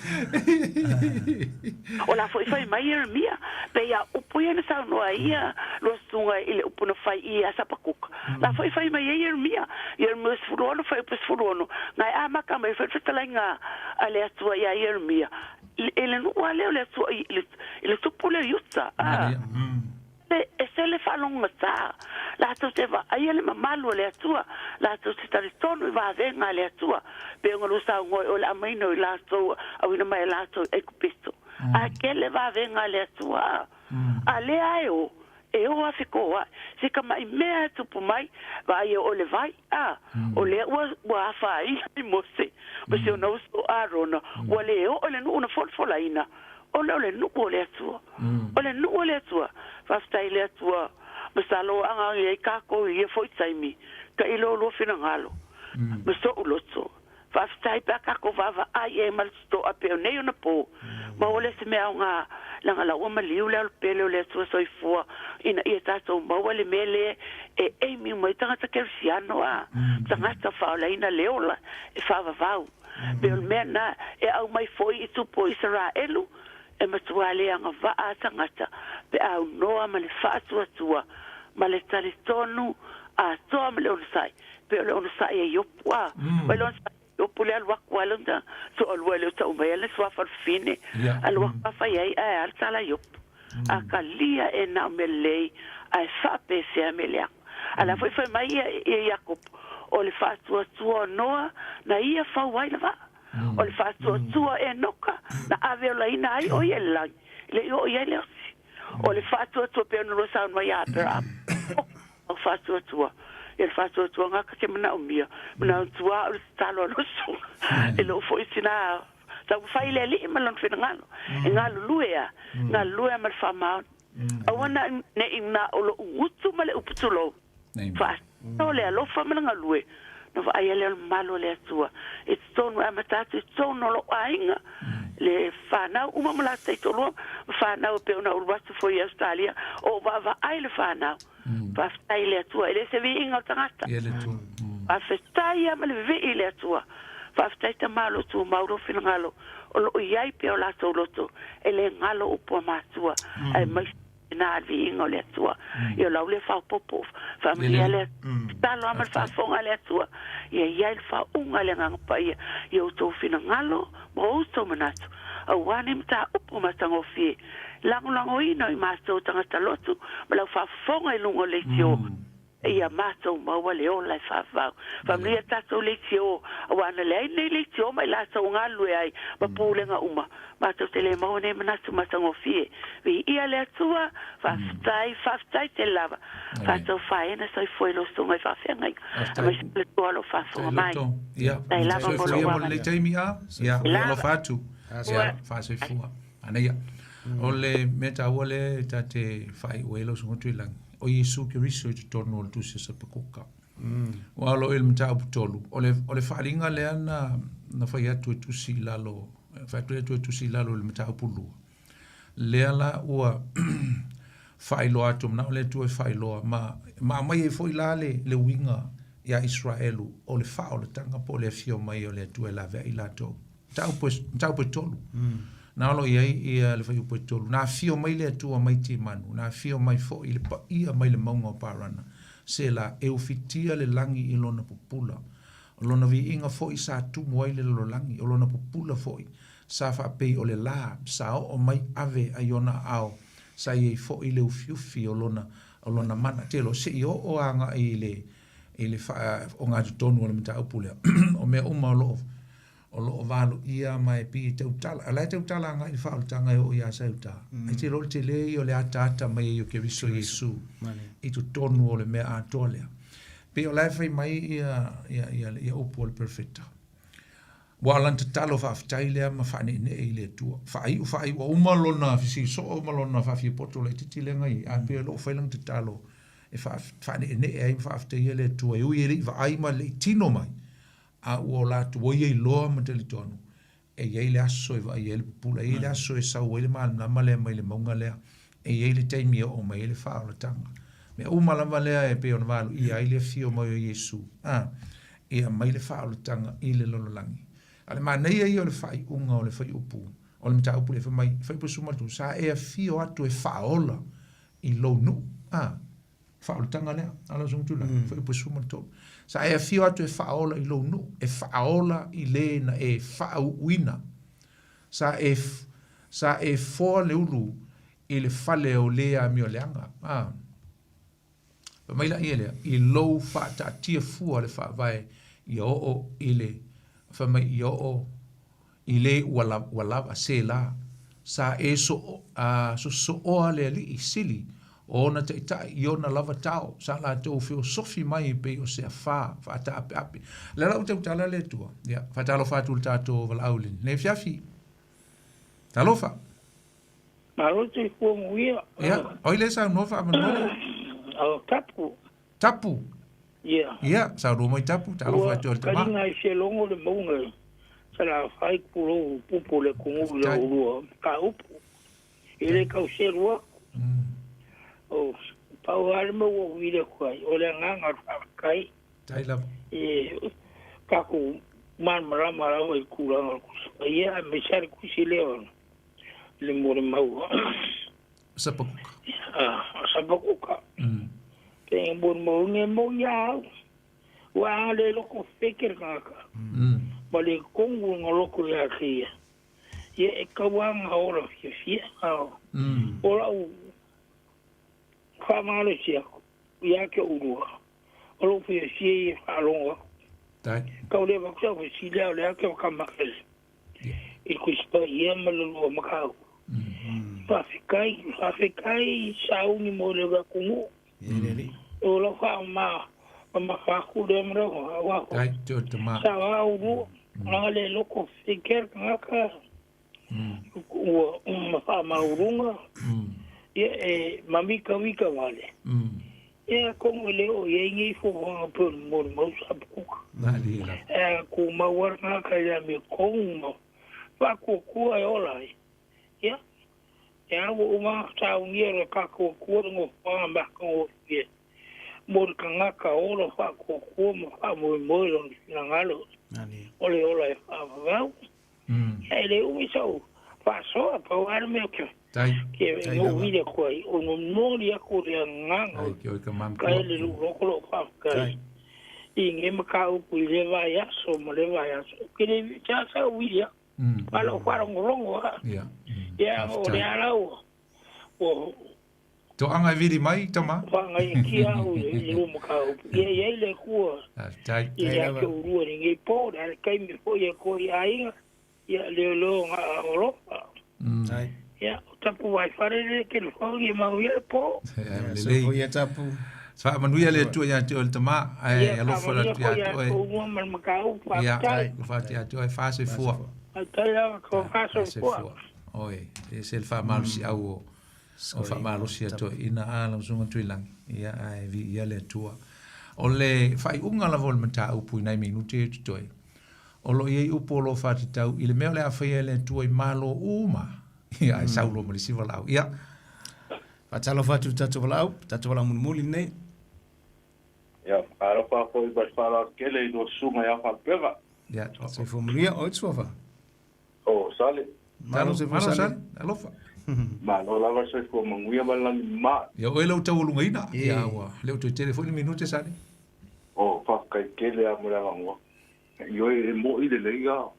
O la foi fai mai Ieremia, pe ia upu ia na saunoa ai ia lua susuga i le upu na fai i ia Hapakuka. La foi fai mai ai Ieremia, Ieremia 16, fuaiupu 16, na e amata mai foi le fetalaiga a le Atua iā Ieremia, i le nuu lava lea o le Atua i le tupu lea o Iuta, a ese le faalogogata, latou te vaaia le mamalu o le Atua, latou te talitonu i vavega a le Atua, pei ona lua saunoa o le aumaiga o i latou, auina mai e latou i Aikupito. Ae tele vavega a le Atua, a lea e o, e o afikoaʻi, se tamaʻi mea e tupu mai, vaai o le vai, a, o lea ua, ua afaina i Mose, ma si ona uso o Arona, ua le oo i le nuu na folafolaina, ona o le nuu o le Atua. O le nuu o le Atua. Faafetai i le Atua, masalo ua agaga ai kākou i ia foi taimi, tailo o lua finagalo, ma soʻu loto. Faafetai pe a tatou vaavaai i ai ma le totoa pei o nei ona pō, maua lea se mea aoga, leaga la ua maliu le alopele o le Atua Soifua ina ia tatou maua le mea lea e aimi uma ai tagata kerisiano a, tagata faaolaina le ola e faavavau. Pei o le mea lena e aumai foi i tupu o Isaraelu, e matua le agavaa a tagata pe a aunoa ma le faatuatua ma le talitonu atoa ma le onosai, pei o le onosai a Iopu a, mai le onosai a Iopu le alu atu a le ona toalua e le o tau mai le suafa o le fafine, alu atu a fai ai ae a le tala a Iopu, a kalia e na o mea lelei ae faapefea mea leaga. A la foi fai mai ia ia Iakopo, o le faatuatua o Noa na ia fau ai le vaa. O le faatuatua o Enoka na ave olaina ai o ia i le lagi, e le i oo i ai le osi. O le faatuatua pei ona lua saunoa ia Aperahama, o faatuatua. Ia le faatuatuaga ta te manaomia, manatua au le tatalo a lou usoga i lou foi tina taumafai i le Alii ma lona finagalo, e galulue a, galulue a ma le faamaoni. Aua ne i na o lou gutu ma le upu tulou, faasino le alofa ma le galue, na vaaia lea o le mamalu o le Atua i totonu e amata atu i totonu o lou aiga, le fanau uma ma latou taitoalua ma fanau e pei ona ulu atu foi i Ausetalia, o ou vaavaai le fanau. Faafetai i le Atua, e le se viiga o le tagata. Faafetai lava ma le vivii i le Atua. Faafetai Tama o lo o tumau lou finagalo, o lo o i ai pea o latou loto, e le galo upu a matua, aemaise na le viiga o le Atua. Ia o lau lea faaopoopo, faamanuia le tatalo lava ma le faafofoga a le Atua, ia i ai le faauuga a le Agaga Paia i outou finagalo ma outou manatu, aua nei mataupu matagofie, lagolagoina o i matou tagata lotu ma lau faafofoga i luga o leitio. Ia matou maua le ola e faavavau. Faamanuia tatou leitio, aua ana leai lenei leitio ma i latou galulue ai ma pulega uma, matou te le maua nei manatu matagofie. Viia le Atua, faafetai, faafetai tele lava. Faataufaina soifua i lou susuga i faafeagaiga, aemaise le Atua o lo o faafofoga mai. Faafetai lava mo lou avanoa. Ia, alofa atu. Ia, faasoifua. Manaia. O le mea taua lea e ta te faaiu ai lau Susuga Tuilagi, o Iesu Keriso i totonu o le Tusi a Sapakuka. Aua o lo o i le mataupu 3, o le, o le faaaliga lea na, na fai atu e tusi i lalo, fai atu e tusi i lalo i le mataupu 2, lea la ua faailoa atu, manao le Atua e faailoa, ma, ma aumai ai foi la le, le uiga iā Isaraelu o le faaolataga po o le afio mai o le Atua e laveai latou. Mataupu e, mataupu e 3. Na o lo o i ai ia le fuaiupu e 3. Na afio mai le Atua mai Timanu, na afio mai foi le paia mai le mauga o Parana. Sela, e ufitia le lagi i lona pupula. O lona viiga foi sa tumu ai le lalolagi, o lona pupula foi sa faapei o le la, sa oo mai ave ai ona aao, sa i ai foi le ufiufi o lona, o lona mana. Te iloa, se i oo agai i le, i le faaogatotonu o le mataupu lea, o mea uma o lo o o lo o valoia ma e pei e tautala, o la e tautala agai i le faaolataga e oo ia Sauta. Ae te iloa o le tele ia o le ataata mai ai o Keriso Iesu i totonu o le mea atoa lea. Pei o la e fai mai ia, ia, ia, ia upu o le perofeta. Ua o lana tatalo faafetai lea ma faaneenee i le Atua. Faaiu, faaiu, ua uma lona fesili soo ma lona faafiapoto laitiiti lea na i ai, ae pei o lo o fai lana tatalo e faaneenee ai ma faafetaia le Atua e ui e le i vaai ma le i tino mai, a ua o latou ua ia iloa ma talitonu, e i ai le aso e vaai ai le pupula, e i ai le aso e sau ai le malamalama lea mai le mauga lea, e i ai le taimi e oo mai ai le faaolataga. Mea uma lava lea e pei ona valoia ai le afio mai o Iesu, a, e aumai le faaolataga i le lalolagi. A o le manaia ia o le faaiuga o le fuaiupu, o le mataupu lea fai mai, fuaiupu 13, sa e afio atu e faaola i lou nuu, a, faaolataga lea, a lau Susuga Tuilagi, fuaiupu 13. Sa e afio atu e faaola i lou nuu, e faaola i le na e faauuina. Sa e, sa e foa le ulu i le fale o le amioleaga. A. Fai mai laia lea, i lou faataatia fua le faavae ia oo i le, fai mai ia oo i le ua ua lava, Selah. Sa e sosooa le alii sili o ona taitai i ona lava tao, sa latou feosofi mai e pei o se afā faataapeape. O le ala ua tautala le Atua, ia, faatalofa atu i le tatou valaau i lenei afiafi. Talofa! Malo le soifua manuia. Ia, o ai lea e saunoa faamolemole? O Tapu. Tapu. Ia. Ia, saunoa mai Tapu, talofa atu i le tama. Ua kaliga i se logo le mauga i Salafai pulou pupu le atunuu i lau lua mataupu. E le tau selu aku. O pau lava le mea ua ou vili atu ai, o le agaga o le faafetai. Tai lava. E tatou malamalama lava i tulaga o le Tusi Paia aemaise lava le tusi lea o le molimau Sapakuka. A Sapakuka. Pe e molimauina e moni lava au. Ua a le loko feke le tagata. Ma le tonu ona loko ia te ia. Ia e tau lava ona ola fiafia. O lau faamalosi atu ia te oulua, o lou fiafia ia e faalogo atu. Tau le avatu sau fesili a o le a ke makamaka i le Tusi Paia ma le lua mataupu. Faafetai, faafetai sauni mo le atunuu. O lau faama mamafa atu lea ma lau aua sa a oulua leaga le loko fekea le tagata ua ma faamaualuga ia e mamikawika wale. Ia atonu e le oo i ai nei fuafuaga pei o le molimau sa Hapakuka. E tumau lava le tagata i le amiotonu ma faatuatua e ola ai. Ia, e a ua uma ona saunia e lo tatou Atua le nofoaga matagofie mo le tagata ola faatuatua ma faamoemoe lona finagalo o le ola e faavavau. Ia e le umi sau faasoa, pau lava le mea ke ke no vile atu ai, o momoli atu le agaga o ka e le lou loko lou faafetai i nei mataupu i lea vaiaso ma lea vaiaso. Ou te le sa sa ou vili atu, a o lau faalogologo lava. Ia, o lea la ua Toaga e vili mai, tama. Faagaiatia au i le lua mataupu. Ia i ai le Atua Faafetai. i le ake oulua i lenei po, le a le taimi foi e koe i aiga, ia leoleo na alofa. Ia, o tapu vaifale le telefoni e manuia le po. Ia, lelei. Ia tapu. Faamanuia le Atua ia te oe le tama, ae Ia, alofa faamanuia atu ia foi te ia oe. oulua ma le mataupu, Ia, faafetai. alofa atu ia te oe, faasoifua. Faafetai lava, tofa soifua. Faasoifua. Oi, e se le faamalosiau o o faamalosi atu ina a lau susuga Tuilagi, ia ae viia le Atua. O le faaiuga lava o le mataupu i nai minute ia totoe, o lo o i ai upu o lo o faatatau i le mea o le a faia e le Atua i Malo uma. Ia ae sau loa ma le isi valaau. Ia. Faatalofa atu i le tatou valaau, tatou valaau mulimuli lenei. Ia, faatalofa foi ma le faaaloalo tele i lua susuga ia Faalupega. Ia, Soifua manuia, oi Suafa. O Sale. Malo soifua Malo Sale. Sale, alofa. Malo lava le soifua manuia ma le lagi mama. Ia oe lau taualugaina. Ia ua le o toe tele foi ni minute Sale. O, faafetai tele lava mo le avanoa. Ioe, e mo'i lelei lava.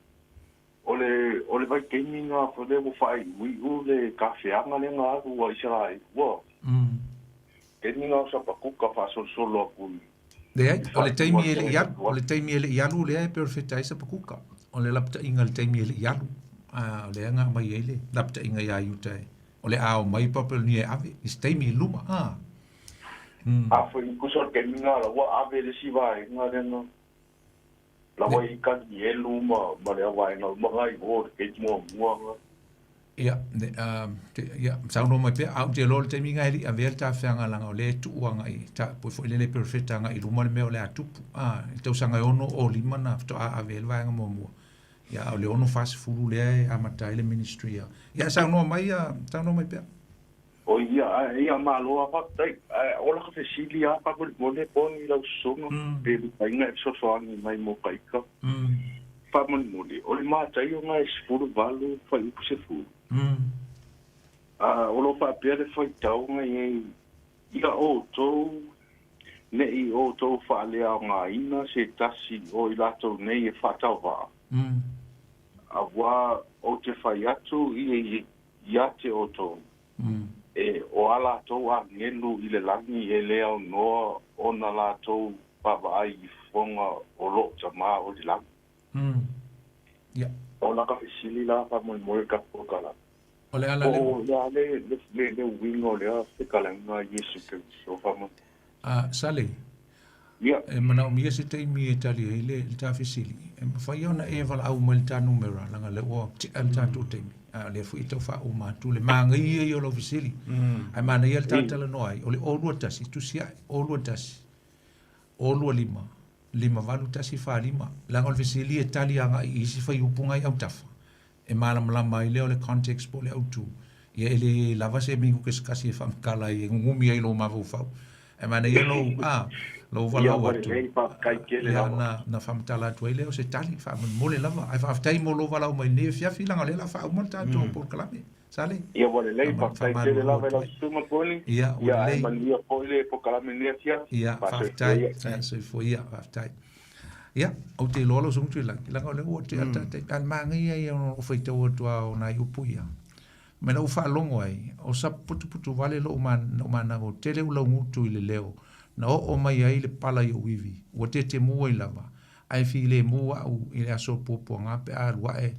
O le, o le vaitaimi lena foi lea ua faaiuiu le tafeaga lea na alu a Isaraelu, ua. Taimi lena o Sapakuka faasolosolo atu i Leai, o le taimi e le i alu, Faaiuga o le taimi e le i alu lea e perofeta ai Sapakuka. O le lapataiga i le taimi e le i alu. A, o lea na aumai ai le lapataiga ia Iuta e, o le a omai Papelonia e ave i se taimi i luma. A. A foi tusa o le taimi lena la ua ave le isi vaega lea na la ua i Kanielu ma ma le vaega uma na i o i le taimi muamua na. Ia, ne, a, te, ia, saunoa mai pea, a ou te iloa o le taimi lena e le i avea le tafeaga leaga o lea e tuu agai, ta, poi foi lele e perofeta agai i luma le mea o le a tupu. A, i le tausaga e ono o lima na faatoa ave ai le vaega muamua. Ia, a o le 6 40 lea e amata ai le ministry a. Ia, saunoa mai, a, saunoa mai pea. O ia, ae ia malo lava faafetai. Ae o laka fesili lava faamolemole po o ni lau susuga pe mafai ona e fesoasoani mai mo ka ika. Faamolemole, o le mataio na e 18 fuaiupu 10. A o lo o faapea le faitauga i ai, Ia outou, ne i outou faaleaogaina se tasi o i latou nei e faatauvaa, auā ou te fai atu ia ia te outou, e o a latou agelu i le lagi e le aunoa ona latou vaavaai i fofoga o lou Tama o i le lagi. Ia. O laka fesili la faamolemole i le tatou polokalame. O le ala Po le. o le a le, le, le, le uiga o lea fetalaiga a Iesu Keriso faamolemole. A, Sale, Ia. e manaomia se taimi e tali ai le, le ta fesili. E mafai ona e valaau mai i le ta numera, leaga o lea ua tea le tatou taimi. A o lea foi e tau faauma atu le manaia ia o lau fesili. Ae manaia le ta talanoa ai, o le 021, tusi ae, 021, 025, 581 45. Leaga o le fesili e tali agai i isi fuaiupu na i autafa, e malamalama ai lea o le context po o le autu. Ia e le lava se minute se tasi e faamatala ai e gugumi ai lou mafaufau. Ae manaia lou, a, lou Ia, valaau ua atu, lelei, faafetai tele lea lava. na, na faamatala atu ai lea o se tali, faamolemole lava. Ae faafetai mo lou valaau mai i lenei afiafi, leaga o lea o le a faauma le tatou polokalame. Sale, Ia, ua lelei, faafetai tele faamalulu lava i atu lau ai. susuga Tony. Ia, ua Ia, ae lelei. manuia foi le polokalame i lenei afiafi. Ia, Faasoifua faafetai. ia. Ia, soifua ia, faafetai. Ia, ou te iloa lau susuga Tuilagi, leaga o lea ua tea le tatou, a o le manaia ia ona ou faitau atu lava o nai upu ia. Ma ina ou faalogo ai, o sapuputuputu vale lou manava, ua tele ulaugutu i le leo, na oo mai ai le pala i ou ivi, ua tetemu ai lava, ae filemu au i le aso o puapuaga pe a alu ae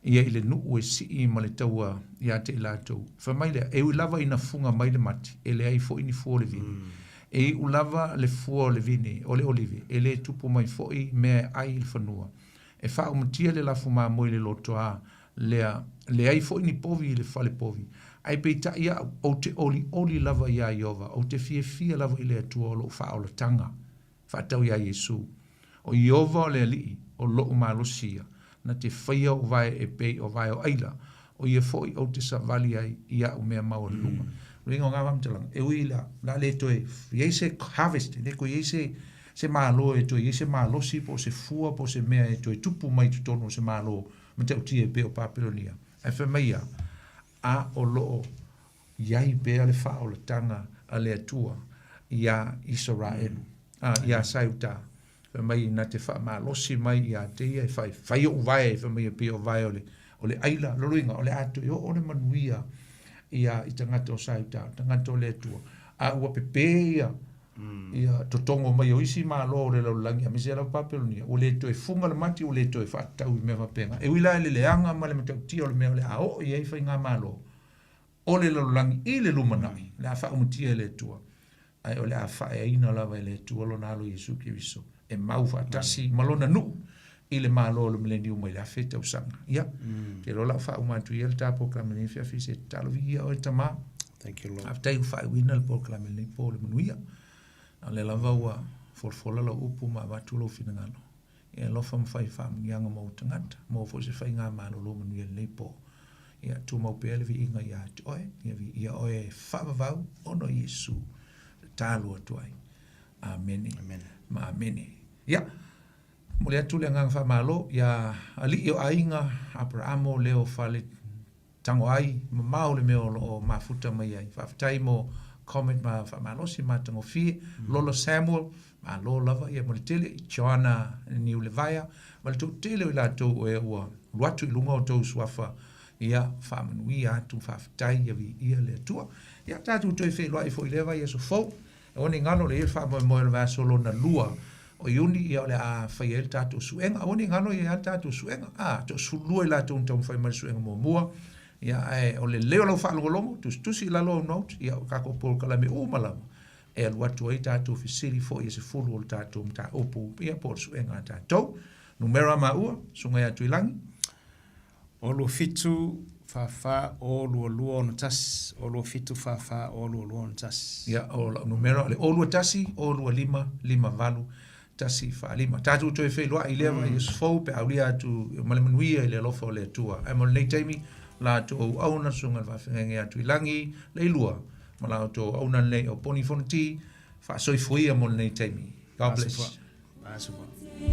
ia i le nuu e sii ma le taua ia te i latou. Fai mai lea, e ui lava ina fuga mai le mati, e leai foi ni fua o le vini. E iu lava le fua o le vini, o le olive, e le tupu mai foi mea e ai i le fanua. E faaumatia le lafu mamoe i le lotoa lea, leai foi ni povi i le fale povi. Ae peitai au, ou te olioli lava iā Ieova, ou te fiafia lava i le Atua o lou faaolataga. Faatau iā Iesu. O Ieova o le Alii, o lou malosi ia, na te faia ou vae e pei o vae o aila, o ia foi ou te savali ai i a'u mea maualuluga. O le uiga o na faamatalaga, e ui la, o le a le toe i ai se harvest, e le toe i ai se, se malo e toe i ai se malosi po o se fua po o se mea e toe tupu mai i totonu o se malo matautia e pei o Papelonia. Ae fai mai ia, a o lo o i ai pea le faaolataga a le Atua iā Isaraelu, a, iā Saiuta, fai mai na te faamalosi mai ia te ia e fai, fai ou vae, fai mai e pei o vae o le, o le aila, lona uiga, o le a toe oo le manuia. Ia, i tagata o sa i uta, tagata o le Atua. A ua pepē ia, ia totogo mai o isi Malo o le lalolagi, aemaise lava Papelonia, ua le toe fuga le mati, ua le toe faatatau i mea faapena. E ui la i le leaga ma le matautia o le mea o le a oo i ai faigamalo o le lalolagi i le lumanai, o le a faaumatia e le Atua, ae o le a faaeaina lava e le Atua Lona Alo Iesu Keriso e mau faatasi ma Lona nuu i le Malo o le Mileniuma i le afe tausaga. Ia, mm. te lola o faauma atu ia le tā polokalame lenei afiafi se tatalo viia oe Tamā. Thank you, Lord. Faafetai ua faaiuina le polokalame lenei po le manuia. A o lea lava ua folafola lau upu ma avatu lou finagalo. E alofa ma fai faamanuiaga mo ou tagata, maua foi se faiga malolo manuia i lenei po. Ia tumau pea le viiga ia te oe, ia viia oe e faavavau ona o Iesu tatalo atu ai. Amene. Amene. Ma amene. Ia, momoli atu le agaga faamalo ia alii o aiga Aperamo Leo Fale Tago ai, mamao le mea o lo o mafuta mai ai. Faafetai mo comment ma faamalosi matagofie. Lola Samuel, malo lava ia mo le tele. Joanna Niulevaea, ma le toatele o i latou o ea ua alu atu i luga o tou suafa, ia faamanuia atu, faafetai, ia viia le Atua. Ia tatou toe feiloai foi i lea vaiaso fou. Aua ne i galo le i ai le faamoemoe o le vaiaso lona lua o Iuni, ia o le a fai ai le tatou suega. Aua ne i galo e i ai lava le tatou suega. A, toasefululua i latou na taumafai mai le suega muamua, ia ae o le lelei o lau faalogologo, tusitusi i lalo au notes, ia o tatou polokalame uma lava e alu atu ai tatou fesili foi e sefulu o le tatou mataupu, ia po o le suega a tatou. Numera a maua, Susuga ia Tuilagi. O 27 44 o 22 61. O 27 44 o 22 61. Ia, o lau numera o le o 21 o 25 58 145. Tatou toe feiloai i lea vaiaso fou pe a aulia atu ma le manuia i le alofa o le Atua. Ae mo lenei taimi, la outou auauna le Susuga i le Faafeagaiga ia Tuilagi Leilua ma la outou auauna lenei o Poni Fonoti, faasoifua ia mo lenei taimi. God bless. Aso.